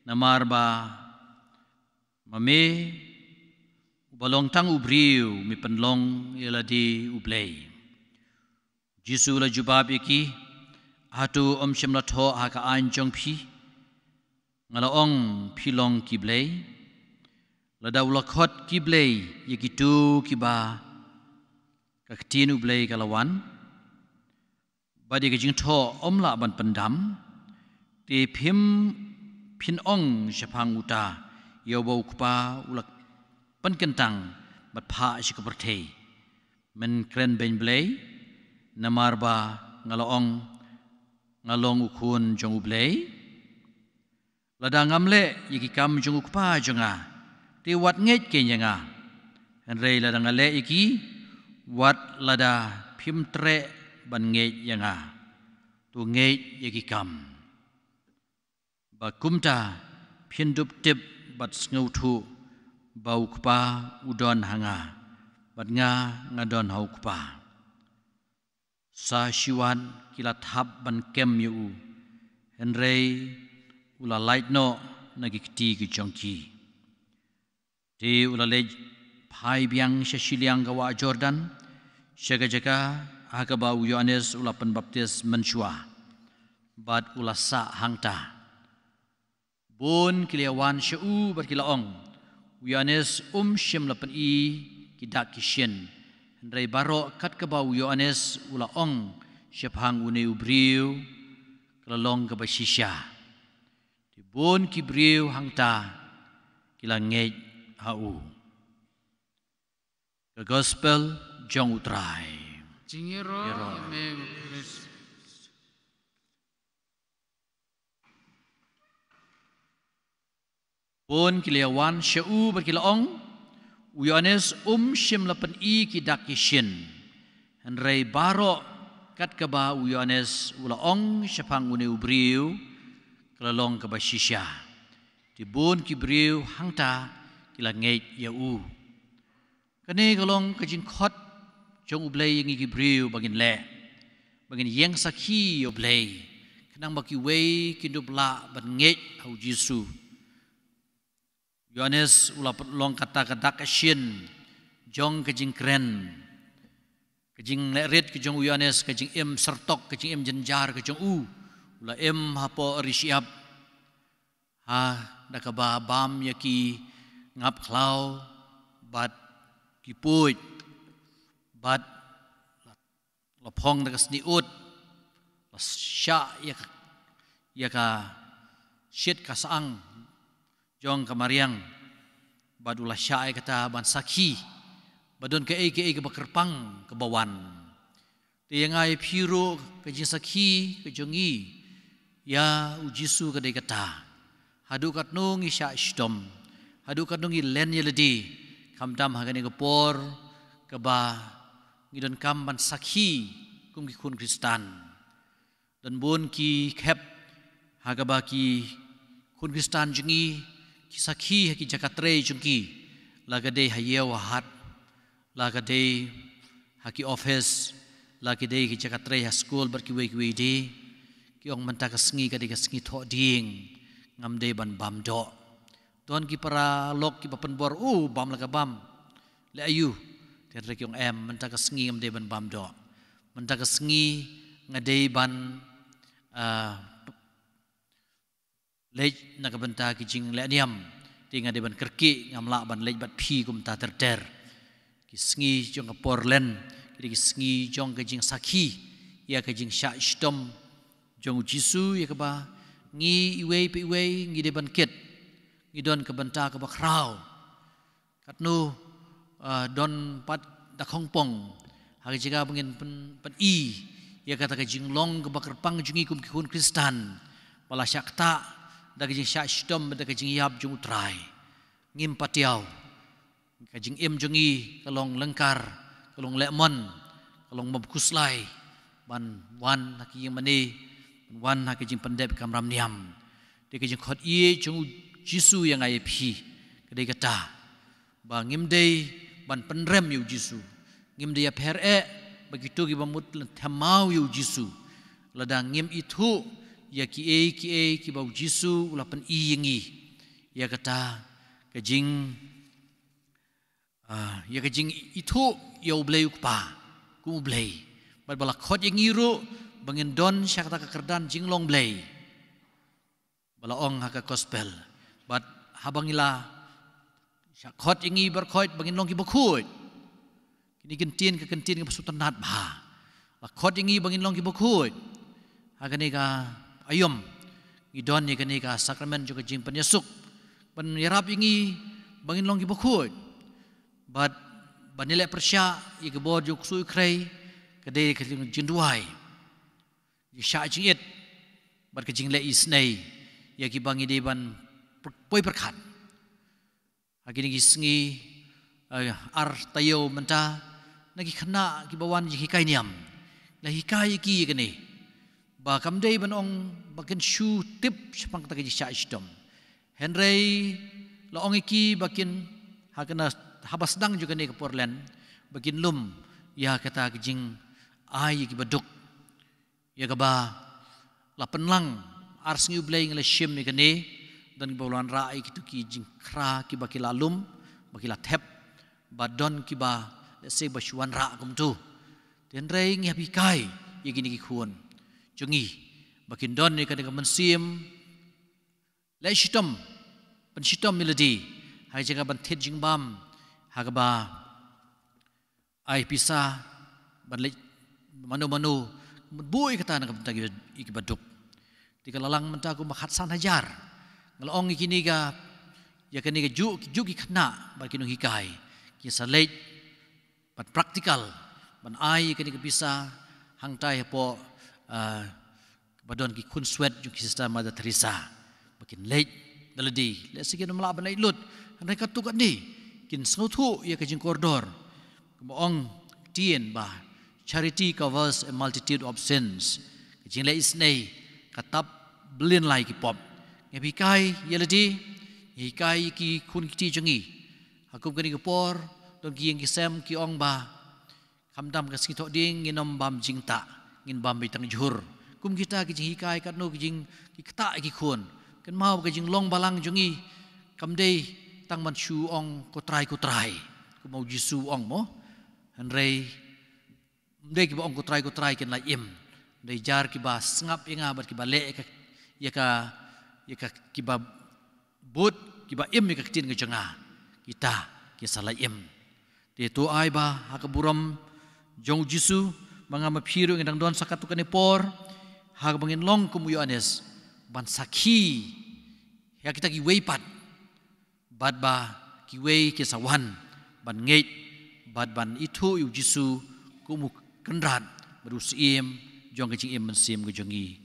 namar ba ma me, uba long tang u briew, me pynlong ïa lade u Blei. Jisu u la jubab ïa ki, hato ym shym la thoh ha ka aiñ jong phi, nga la ong, phi long ki blei? Lada u la khot ki blei ïa kito kiba ka ktien u Blei ka la wan, bad ïa ka jingthoh ym lah ban pyndam, te phim, phin ong shaphang uta, ïa uba u Kpa u la pynkyntang bad phah sha ka pyrthei, men kren beiñ Blei, namar ba nga la ong, nga long u Khun jong u Blei? Lada ngam leh ïa ki kam jong u Kpa jong nga, te wat ngeit keiñ ïa nga. Hynrei lada nga leh ïa ki, wat lada phim treh ban ngeit ïa nga, to ngeit ïa ki kam, ba kumta phin dup tip bad sngewthuh ba u Kpa u don ha nga, bad nga, nga don ha u Kpa. Sa shi wat ki la thap ban kem ïa u, hynrei u la lait noh na ki kti ki jong ki. Te u la leit phai biang sha shiliang ka wah Jordan, sha ka jaka ha kaba u Ïoannis u la pynbaptis mynshuwa, bad u la sah hangta. Bun ki la ïawan sha u bad ki la ong, u Ïoannis um shym la pyni ki dak ki shin, hynrei baroh kat kaba u Ïoannis u la ong shaphang une u briew, ka la long kaba shisha. Te bun ki briew hangta ki la ngeit ha u. Ka Gospel jong u Trai. Jingïaroh ïa me, Khrist. Bun ki la ïawan sha u bad ki la ong, u Ïoannis um shym la pyni ki dak ki shin, hynrei baroh kat kaba u Ïoannis u la ong shaphang une u briew, ka la long kaba shisha. Te bun ki briew hangta ki la ngeit ïa u. Kane ka long ka jingkhot jong u Blei ïa ngi ki briew ba ngin leh, ba ngin ïeng sakhi ïa u Blei, khnang ba kiwei kin dup lah ban ngeit ha u Jisu. Ïoannis u la long kata ka dak ka shin jong ka jingkren, ka jingleh rit ka jong u Ïoannis, ka jingim syrtok, ka jingim jynjar ka jong u. U la im hapoh ri shyiap, ha, da kaba bam ïa ki ngap khlaw bad ki puid, bad la phong da ka snieh ud, la shah ïa ka, ïa ka shit ka syang jong ka mariang, bad u la shah ïa kata ban sakhi ba don kaei kaei kaba kyrpang kaba wan. Te ïa nga ïa phi ruh ka jingsakhi ka jong ngi ïa u Jisu ka dei kata. Haduh katno ngi shah shitom, haduh katno ngi len ïa lade, khamtam ha kane ka por kaba ngi donkam ban sakhi kum ki khun Khristan. Don bun ki khep ha kaba ki khun Khristan jong ngi ki sakhi ha ki jaka trei jong ki, la ka dei ha ïew ha hat, la ka dei ha ki office, la ka dei ki jaka trei ha skul bad kiwei kiwei de. Ki ong mynta ka sngi ka dei ka sngi thoh dieng, ngam dei ban bam doh. Don ki paralok kiba pynbor, u bam la ka bam, leh aïu? Te hynrei ki ong em, mynta ka sngi ngam dei ban bam doh. Mynta ka sngi nga dei ban, ah, leit na ka bynta ki jingleh niam. Te nga dei ban kyrkieh, ngam lah ban leit bad phi kumta ter ter. Ki sngi jong ka por len ki dei ki sngi jong ka jingsakhi ïa ka jingshah shitom jong u Jisu, ïa kaba ngi iwei pa iwei ngi dei ban kit. Ngi don ka bynta kaba khraw. Katno, ah, don pat da khongpong ha ka jaka ba ngin pyn, pyni ïa kata ka jinglong kaba kyrpang jong ngi kum ki khun Khristan, ba la shah ktah da ka jingshah shitom, da ka jingïap jong U Trai. Ngim patiaw. Ka jingim jong ngi ka long lyngkar, ka long lehmon, ka long bym khuslai ban wan ha ka ïing mane, ban wan ha ka jingpyndep kamram niam. Te ka jingkhot ïa jong U Jisu ïa nga ïa phi ka dei kata, ba ngim dei ban pynrem ïa U Jisu. Ngim dei ïapher eh bad kito kiba mut lynti thymmai ïa U Jisu. Lada ngim ithuh ïa kiei kiei kiba U Jisu u la pyni ïa ngi, ïa kata ka jing, ah, ïa ka jingithuh ïa U Blei U Kpa kum U Blei. Bad ba la khot ïa ngi ruh ba ngin don sha kata ka kyrdan jinglong Blei ba la ong ha ka gospel. Bad haba ngi la shah khot ïa ngi baroh khoit ba ngin long kiba khuid. Kine ki ktien, ka ktien kaba sngewtynnad bha. La khot ïa ngi ba ngin long kiba khuid. Ha kane ka aïom ngi don ïa kane ka sakramen jong ka jingpynïasuk ban ïarap ïa ngi ba ngin long kiba khuid. Bad ban ïaleh pyrshah ïa ka bor jong U Ksuid U Khrei ka dei ka jingduwai, jingshah jingit bad ka jingleh isynei ïa kiba ngi dei ban poi pyrkhat. Ha kine ki sngi, eh, ar taïew mynta, na ki khynnah kiba wan jinghikai niam, la hikai ïa ki ïa kane, ba kam dei ban ong ba kin shu tip shaphang kata ka jingshah shitom. Hynrei la ong ïa ki ba kin, ha kane, haba sdang jong kane ka por lent, ba kin lum ïa kata ka jingai ïa kiba duk. Ïa kaba la pynlang ar sngi U Blei ngi la shim ïa kane, don kiba la wanrah ïa kito ki jingkhra kiba ki la lum, ba ki la thep, ba don kiba lehse ba shu wanrah kumto. Hynrei ngi hap hikai ïa kine ki khun jong ngi ba kin don ïa kane ka mynsiem leh shitom, pynshitom ïa lade ha ka jaka ban thied jingbam, ha kaba ai pisa ban leit mano mano, ban buh ïa kata na ka bynta ki, ïa kiba duk. Te ka la lang mynta kumba khatsan hajar. Nga la ong ïa kine ka, ïa kane ka juh, juh ki khynnah ba ki nonghikai ki sa leit ban practical, ban ai ïa kane ka pisa hangtai hapoh, ah, ba don ki khunswet jong ki Sister Mother Teresa ba kin leit da lade. Lehse kin ym lah ban leit lut, hynrei katto katne kin sngewthuh ïa ka jingkordor. Kumba ong ktien ba, "Charity covers a multitude of sins." Ka jingleh isynei ka tap byllion lai ki pop. Ngi hap hikai ïa lade, ngi hikai ïa ki khun ki kti jong ngi. Ha kum kane ka por don ki ïing ki sem ki ong ba, khamtam ka sngi Thohdieng ngin ym bam jingktah, ngin bam beit tang jhur. Kum kita ki jinghikai, katno ki jing, ki ktah ki khun. Kynmaw ka jinglong balang jong ngi kam dei tang ban shu ong ko Trai, ko Trai, kumba U Jisu u ong mo. Hynrei ym dei kiba ong ko Trai, ko Trai kin lait im. Ym dei jar kiba sngap ïa nga bad kiba leh ïa ka, ïa ka, ïa ka, kiba bud, kiba im ïa ka ktien ka jong nga, kita ki sa lait im. Te to ai ba ha ka burom jong U Jisu, ma nga ma phi ruh ngi dang don sa katto katne por, ha kaba ngin long kum u Ïoannis, ban sakhi ïa kita kiwei pat, bad ba kiwei ki sa wan ban ngeit bad ban ithuh ïa U Jisu kum u Kynrad bad u Syiem jong ka jingim mynsiem ka jong ngi.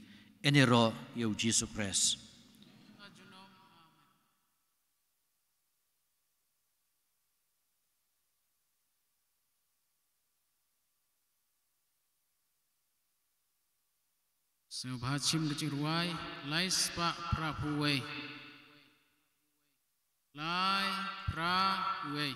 Ïaroh ïa U Jisu Khrist. Sngewbha shim ka jingrwai, lai spah phra phew wei. Lai phra wei.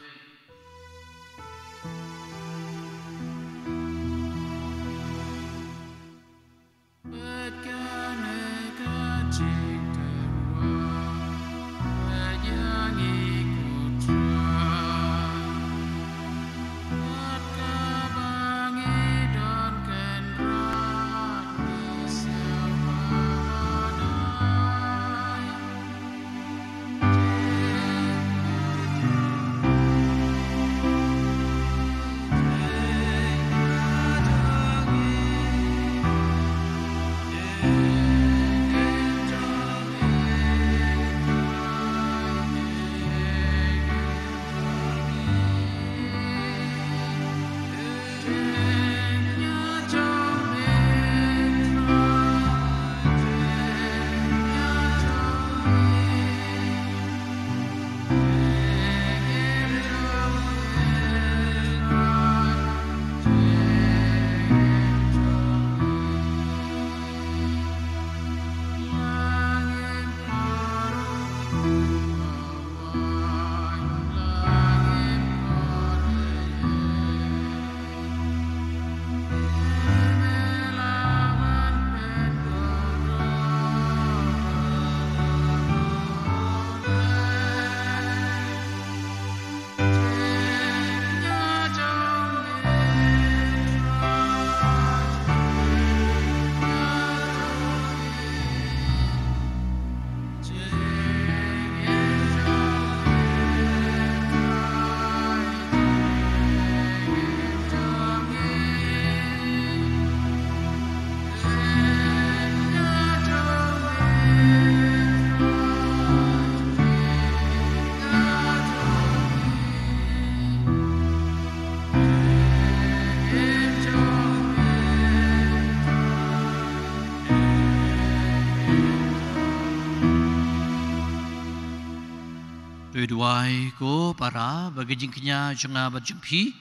To duwai ko para ba ka jingkñia jong nga bad jong phi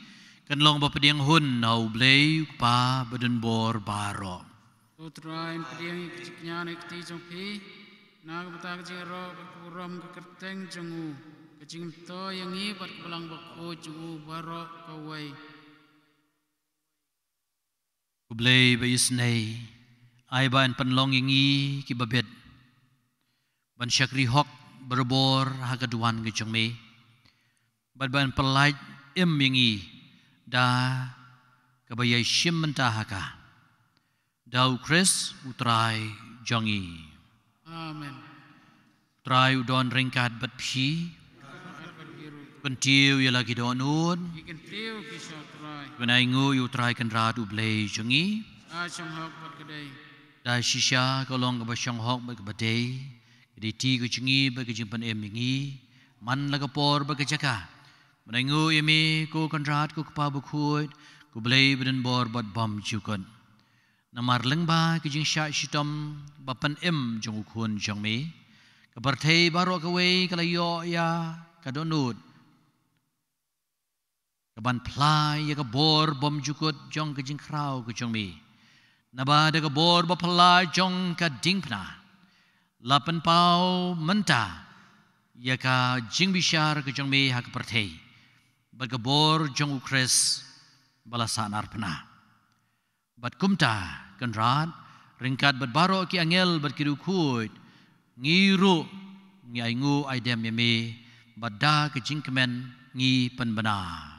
kan long ba pdiang hun na U Blei U Kpa badonbor baroh. To Trai, pdiang ïa ka jingkñia na ka kti jong phi, na ka bynta ka jingïaroh bad ka burom ka kyrteng jong u, ka jingmyntoi ïa ngi bad ka Balang Bakhuid jong u baroh kawei. U Blei ba isynei, ai ba yn pynlong ïa ngi ki babit ban shakri hok barabor ha ka duwan ka jong me, bad ba yn pyllait im ïa ngi da kaba ïai shim bynta ha ka, da U Khrist U Trai jong ngi. Amen. Trai u don ryngkat bad phi. Kyntiew ïa la ki dohnud. Ngi kyntiew ïa phi, Trai. Ngan ainguh ïa U Trai Kynrad U Blei jong ngi. Ka shong hok bad ka dei. Da shisha ka long kaba shong hok bad kaba dei, ka dei ka jong ngi bad ka jingpynim ïa ngi. Man la ka por bad ka jaka, ngan ainguh ïa me ko Kynrad, ko Kpa Bakhuid, ko Blei badonbor bad bymjukut. Namar lyngba ka jingshah shitom ba pynim jong U Khun jong me, ka pyrthei baroh kawei ka la ïoh ïa ka dohnud kaban phla ïa ka bor bymjukut jong ka jingkhraw ka jong me. Naba da ka bor baphylla jong ka diengphna, la pynpaw mynta ïa ka jingbishar ka jong me ha ka pyrthei, bad ka bor jong U Khrist ba la sahnarphna. Bad kumta, Kynrad, ryngkat bad baroh ki angel bad ki riewkhuid, ngi ruh ngi ainguh aidem ïa me, bad da ka jingkmen ngi pynbna.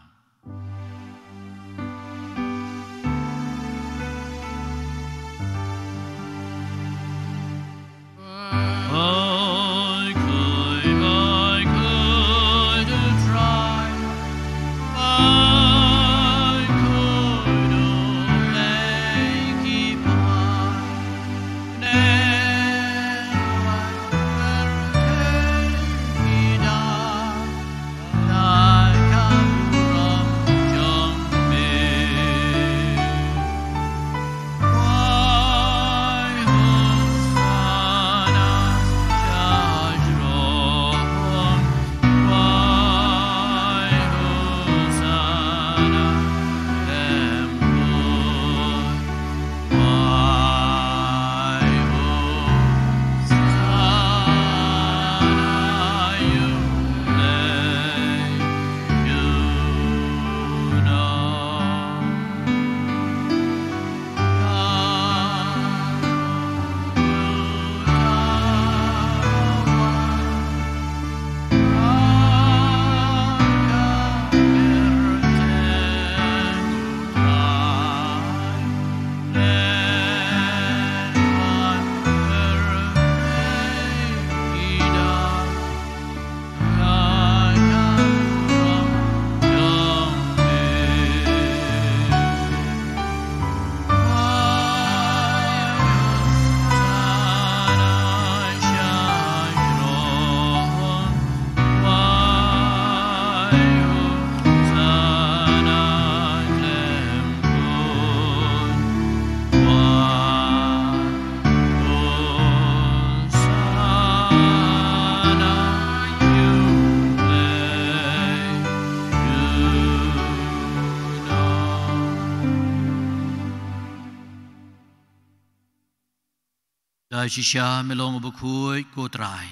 Da shisha me long uba khuid ko Trai,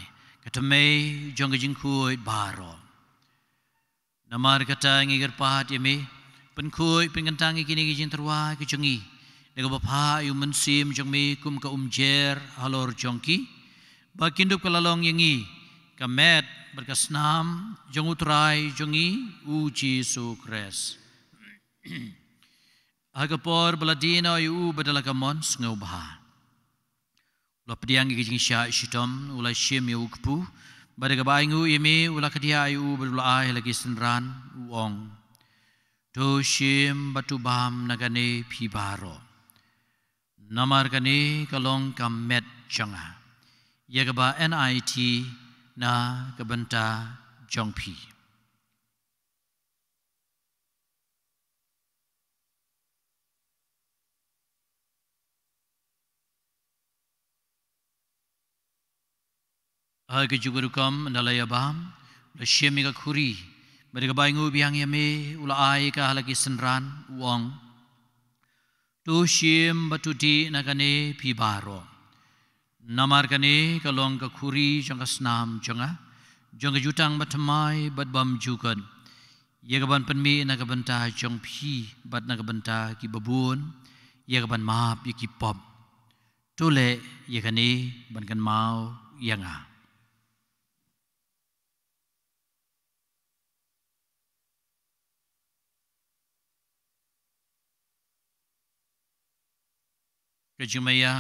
ka thymmei jong ka jingkhuid baroh. Namar kata ngi kyrpad ïa me, pynkhuid pynkyntang ïa kine ki jingtyrwa ki jong ngi da kaba phah ïa u Mynsiem jong me kum ka umjer halor jong ki, ba kin dup ka la long ïa ngi ka met bad ka snam jong u Trai jong ngi u Jisu Khrist. Ha ka por ba la die noh ïa u bad da la ka mon sngewbha, u la pdiang ïa ka jingshah shitom, u la shim ïa u kpu, bad da kaba ainguh ïa me, u la kdiah ïa u bad u la ai ha la ki synran, u ong: To shim bad to bam na kane phi baroh. Namar kane ka long ka met jong nga, ïa kaba yn aiti na ka bynta jong phi. Ha kajuh ka rukom ynda la ïa bam, u la shim ïa ka khuri, bad da kaba ainguh biang ïa me, u la ai ïa ka ha la ki synran, u ong: To shim bad to dih na kane phi baroh. Namar kane ka long ka khuri jong ka snam jong nga, jong ka jutang bathymmai bad bymjukut, ïa kaban pynmih na ka bynta jong phi bad na ka bynta ki babun, ïa kaban map ïa ki pop. To leh ïa kane ban kynmaw ïa nga. Ka jingmaïa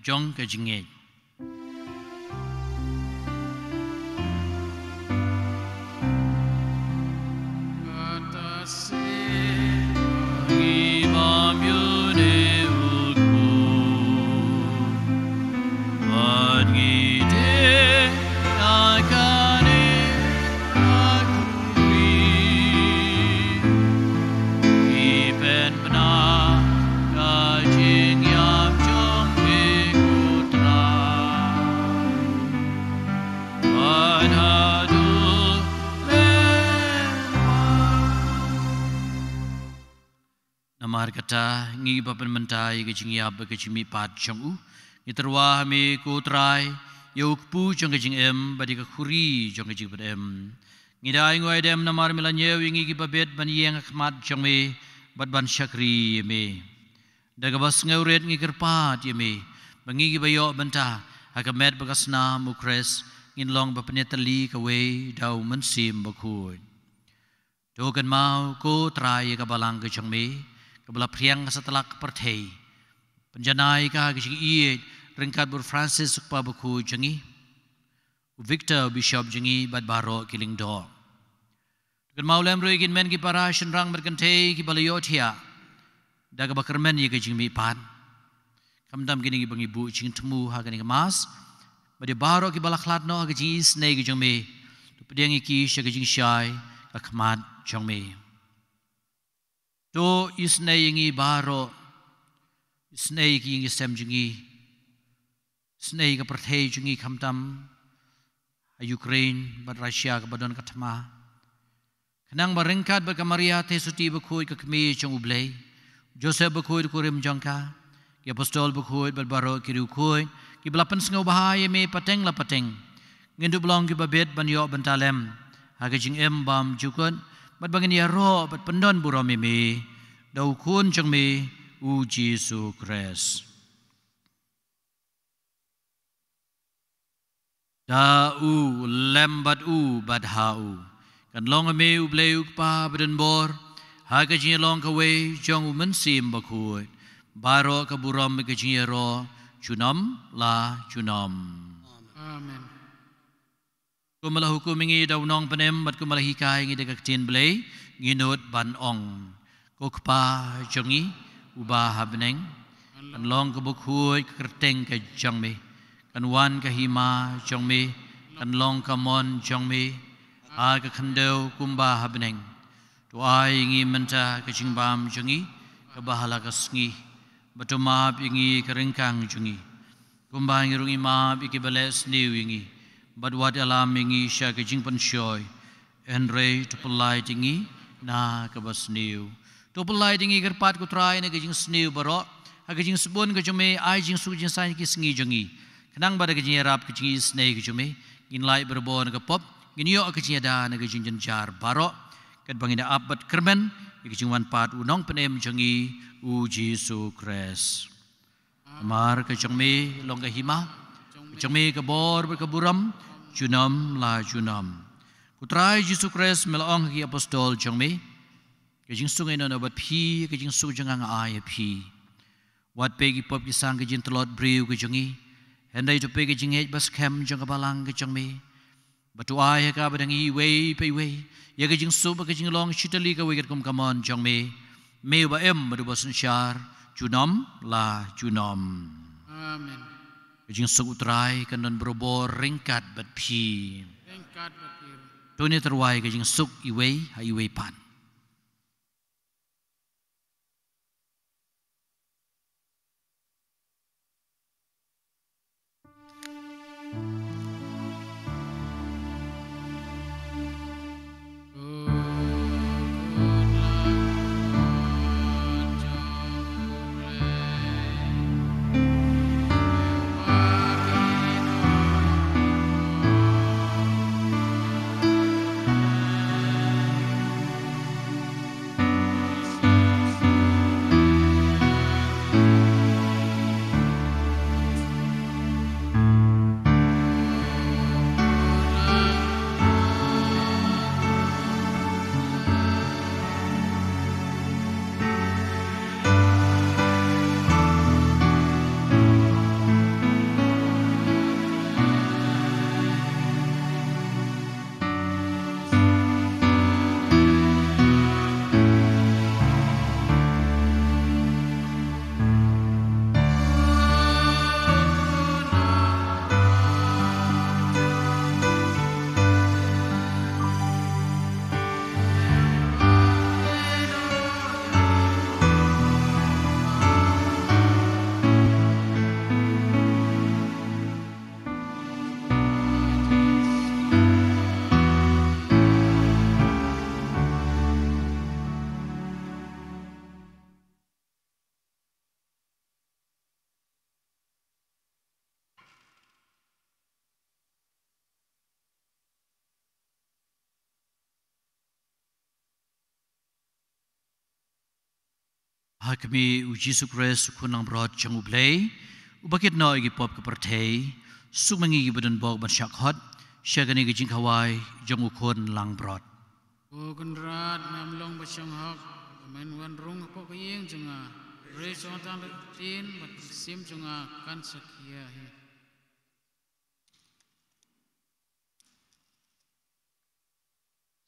jong ka jingngeit. Namar kata, ngi ba pynmynta ïa ka jingïap bad ka jingmihpat jong u, ngi tyrwa ha me ko Trai, ïa u kpu jong ka jingim bad ïa ka khuri jong ka jingpynim. Ngi da ainguh aidem namar me la ñiew ïa ngi kiba bit ban ïeng ha khmat jong me bad ban shakri ïa me. Da kaba sngewrit ngi kyrpad ïa me ba ngi kiba ïoh bynta ha ka met bad ka snam u Khrist ngin long ba pynïatylli kawei da u Mynsiem Bakhuid. To kynmaw ko Trai ïa ka balang ka jong me, kaba la phriang ha satlak ka pyrthei. Pynjanai ïa ka ha ka jingïeit ryngkat bad u Francis u kpa bakhuid jong ngi, u Victor u bishop jong ngi bad baroh ki lyngdoh. To kynmaw lem ruh ïa ki hynmen ki para shynrang bad kynthei kiba la ïohthiah da kaba kyrmen ïa ka jingmihpat. Khamtam kine kiba ngi buh jingthmu ha kane ka Mass, bad ïa baroh kiba la khlad noh ha ka jingisynei ka jong me, to pdiang ïa ki sha ka jingshai ha khmat jong me. To isynei ïa ngi baroh, isynei ïa ki ïing ki sem jong ngi, isynei ïa ka pyrthei jong ngi khamtam ha Ukraine bad Russia kaba don ka thma. Khnang ba ryngkat bad ka Maria Theisotti bakhuid ka kmie jong u Blei, Joseph bakhuid u kurim jong ka, ki apostol bakhuid bad baroh ki riewkhuid kiba la pynsngewbha ïa me pateng la pateng, ngin dup long kiba bit ban ïoh bynta lem ha ka jingim bymjukut, bad ba ngin ïaroh bad pyndon burom ïa me da u Khun jong me u Jisu Khrist. Da u, lem bad u, bad ha u, kan long ha me u Blei u Kpa badonbor, ha ka jingïalong kawei jong u Mynsiem Bakhuid, baroh ka burom bad ka jingïaroh junom la junom. Amen. Kumba la hukum ïa ngi da u Nongpynim bad kumba la hikai ïa ngi da ka ktien Blei, ngi nud ban ong: Ko Kpa jong ngi uba ha bneng, kan long ka bakhuid ka kyrteng ka jong me, kan wan ka hima jong me, kan long ka mon jong me ha ka khyndew kumba ha bneng. To ai ïa ngi mynta ka jingbam jong ngi kaba ha la ka sngi, bad to map ïa ngi ka ryngkang jong ngi, kumba ngi ruh ngi map ïa kiba leh sniew ïa ngi, bad wat ïalam ïa ngi sha ka jingpynshoi, hynrei to pyllait ïa ngi na kaba sniew. To pyllait ïa ngi kyrpad ko Trai na ka jingsniew baroh, ha ka jingsbun ka jong me ai jingsuk jingsaiñ ki sngi jong ngi, khnang ba da ka jingïarap ka jingisynei ka jong me ngin lait barabor na ka pop, ngin ïoh ka jingïada na ka jingjynjar baroh, katba ngin ïa ap bad kyrmen ïa ka jingwan pat u Nongpynim jong ngi u Jisu Khrist. Namar ka jong me long ka hima, ka jong me ka bor bad ka burom junom la junom. Ko Trai Jisu Khrist, me la ong ha ki apostol jong me: Ka jingsuk nga ai noh bad phi, ka jingsuk jong nga nga ai ha phi. Wat peit ki pop ki sang ka jingtlot briew ka jong ngi, hynrei to peit ka jingngeit ba skhem jong ka balang ka jong me. Bad to ai ha ka ba dang iwei pa iwei ïa ka jingsuk bad ka jinglong shitylli kawei katkum ka mon jong me, me uba im bad uba synshar junom la junom. Amen. Ka jingsuk u Trai kan don barabor ryngkat bad phi. Ryngkat bad phi ruh. To ngin ïatyrwa ïa ka jingsuk iwei ha iwei pat. Ha khmih u Jisu Khrist, u Khun langbrot jong U Blei, uba kit noh ïa ki pop ka pyrthei, suk ma ngi kiba don bok ban shah khot sha kane ka jingkhawai jong u Khun langbrot. Ko Kynrad, ngam long ba shong hok ba men wan rung hapoh ka ïing jong nga. Hynrei sngewthuh tang da ka ktien bad ka mynsiem jong nga kan sa khia hi.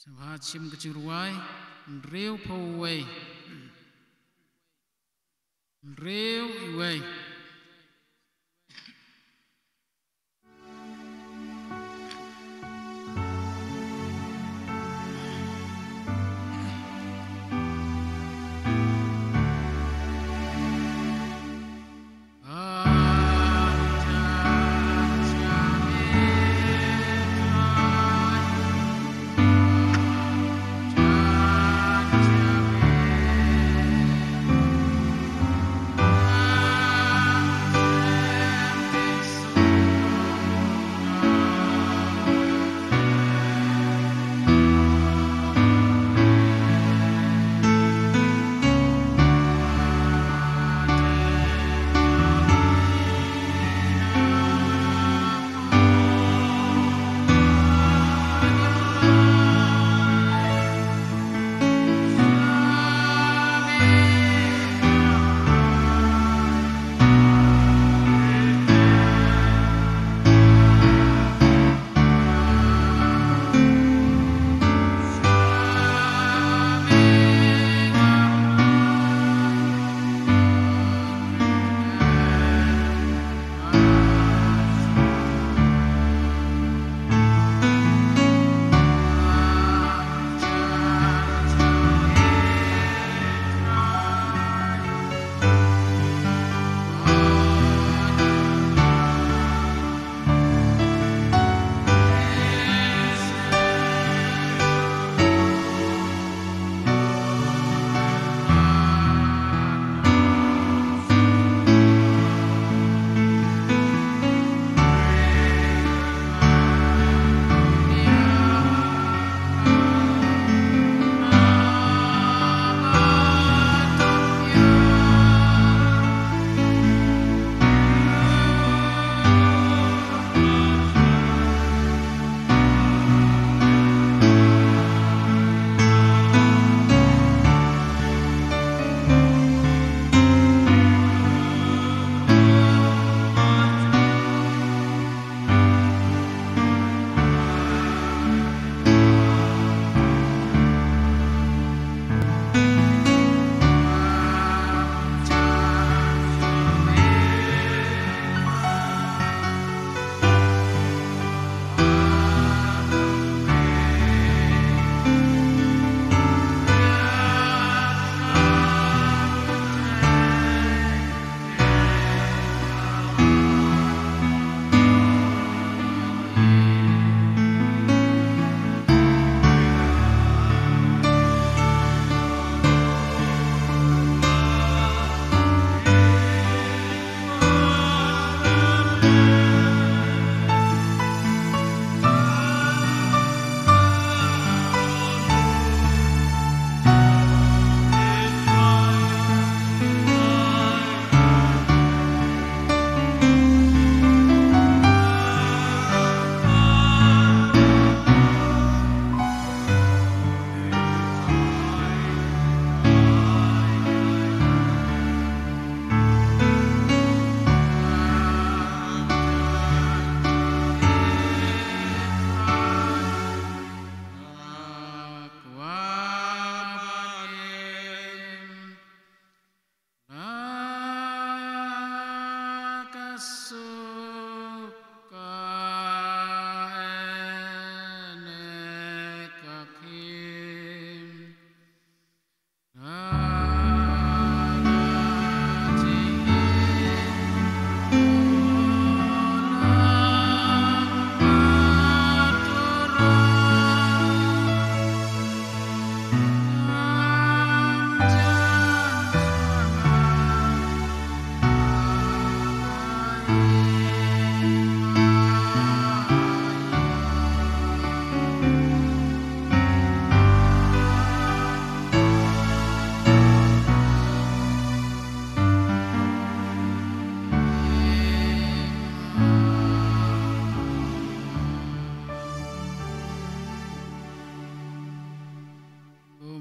Sngewbha shim ka jingrwai. Hynriewphew wei. Hynriew wei.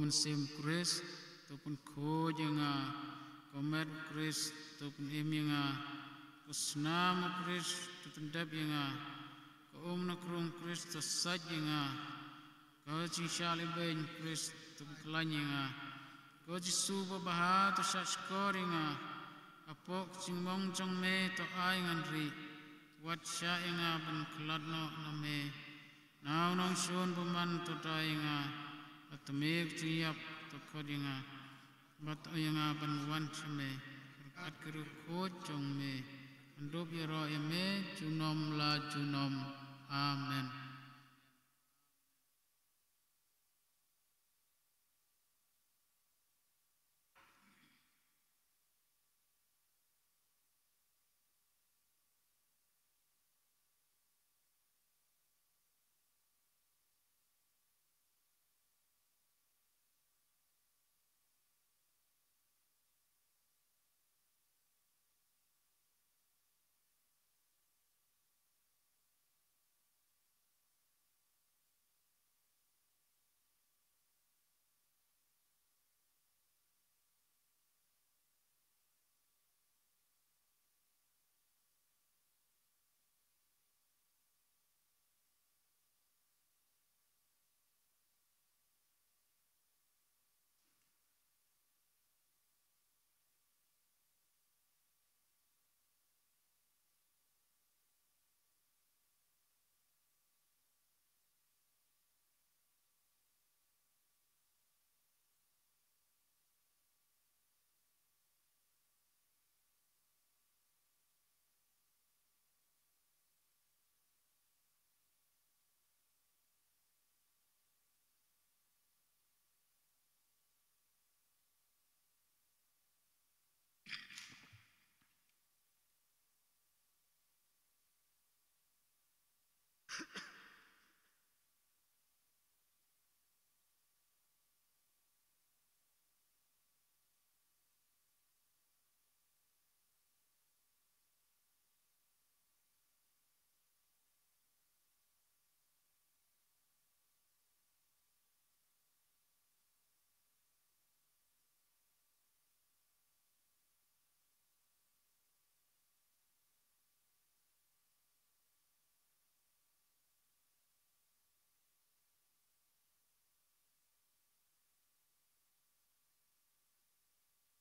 Mynsiem Khrist, to pynkhuid ïa nga. Ka met Khrist, to pynim ïa nga. Ka snam Khrist, to pyndep ïa nga. Ka um na krung Khrist, to sait ïa nga. Ka jingshah lehbeiñ Khrist, to pynkhlaiñ ïa nga. Ko Jisu babha, to shahshkor ïa nga. Hapoh ka jingmong jong me, to ai ngan rieh. Wat shah ïa nga ban khlad noh na me. Na u nongshun bymman, to dei ïa nga. Bad to mih ka jingïap, to khot ïa nga. Bad to ïa nga ban wan sha me. Ryngkat ki riewkhuid jong me. Ngan dup ïaroh ïa me, junom la junom. Amen.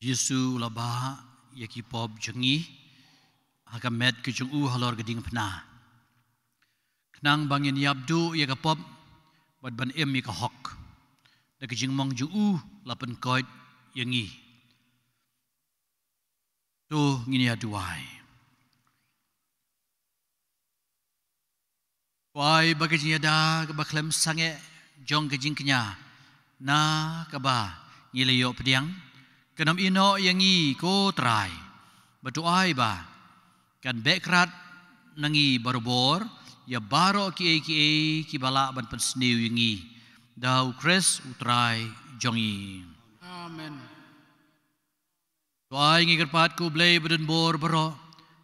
Jisu u la bah ïa ki pop jong ngi ha ka met ka jong u halor ka diengphna, khnang ba ngin ïap duh ïa ka pop bad ban im ïa ka hok. Da ka jingmong jong u la pynkoit ïa ngi. To ngin ïa duwai. Ko Trai, ba ka jingïada kaba khlem sangeh jong ka jingkñia na kaba ngi la ïoh pdiang kan ym ïehnoh ïa ngi, ko Trai. Bad to ai ba kan beh krad na ngi barabor ïa baroh kiei kiei kiba lah ban pynsniew ïa ngi, da U Khrist U Trai jong ngi. Amen. To ai ngi kyrpad, ko Blei badonbor baroh,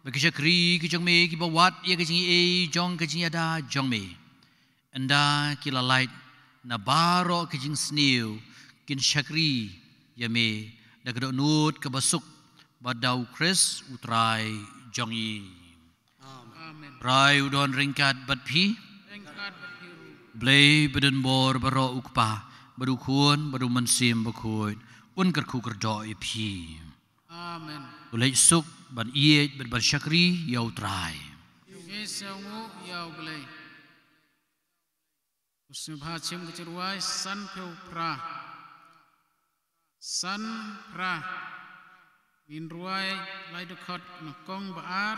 ba ki shakri ki jong me kiba wad ïa ka jingaiei jong ka jingïada jong me, ynda ki la lait na baroh ka jingsniew, kin shakri ïa me da ka dohnud kaba suk, bad da U Khrist U Trai jong ngi. Amen. Trai u don ryngkat bad phi. Ryngkat bad phi ruh. Blei badonbor baroh, U Kpa bad U Khun bad U Mynsiem Bakhuid, un kyrkhu kyrdoh ïa phi. Amen. To leit suk ban ïeit bad ban shakri ïa U Trai. Ngi sngewnguh ïa U Blei. U sngewbha shim ka jingrwai san phew phra. San phra. Ngin rwai lai dkhot na kong ba ar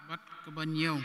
bad kaba hynñiew.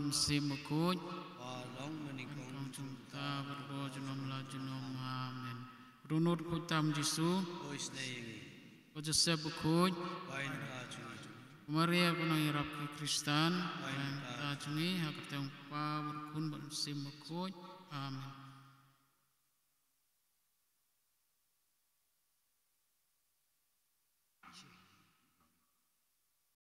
Mynsiem Bakhuid. Ba long mynnyngkong, mynta bad haduh junom la junom. Amen. Ko Dohnud khuid tam Jisu. Khuid seh ïa ngi. Ko Joseph Bakhuid. Pynban ïa ka jong ngi. Ko Maria ka nongïarap ki Khristan. Pynban ïa ka jong ngi. Ha ka kyrteng u Kpa bad u Khun bad u Mynsiem Bakhuid. Amen.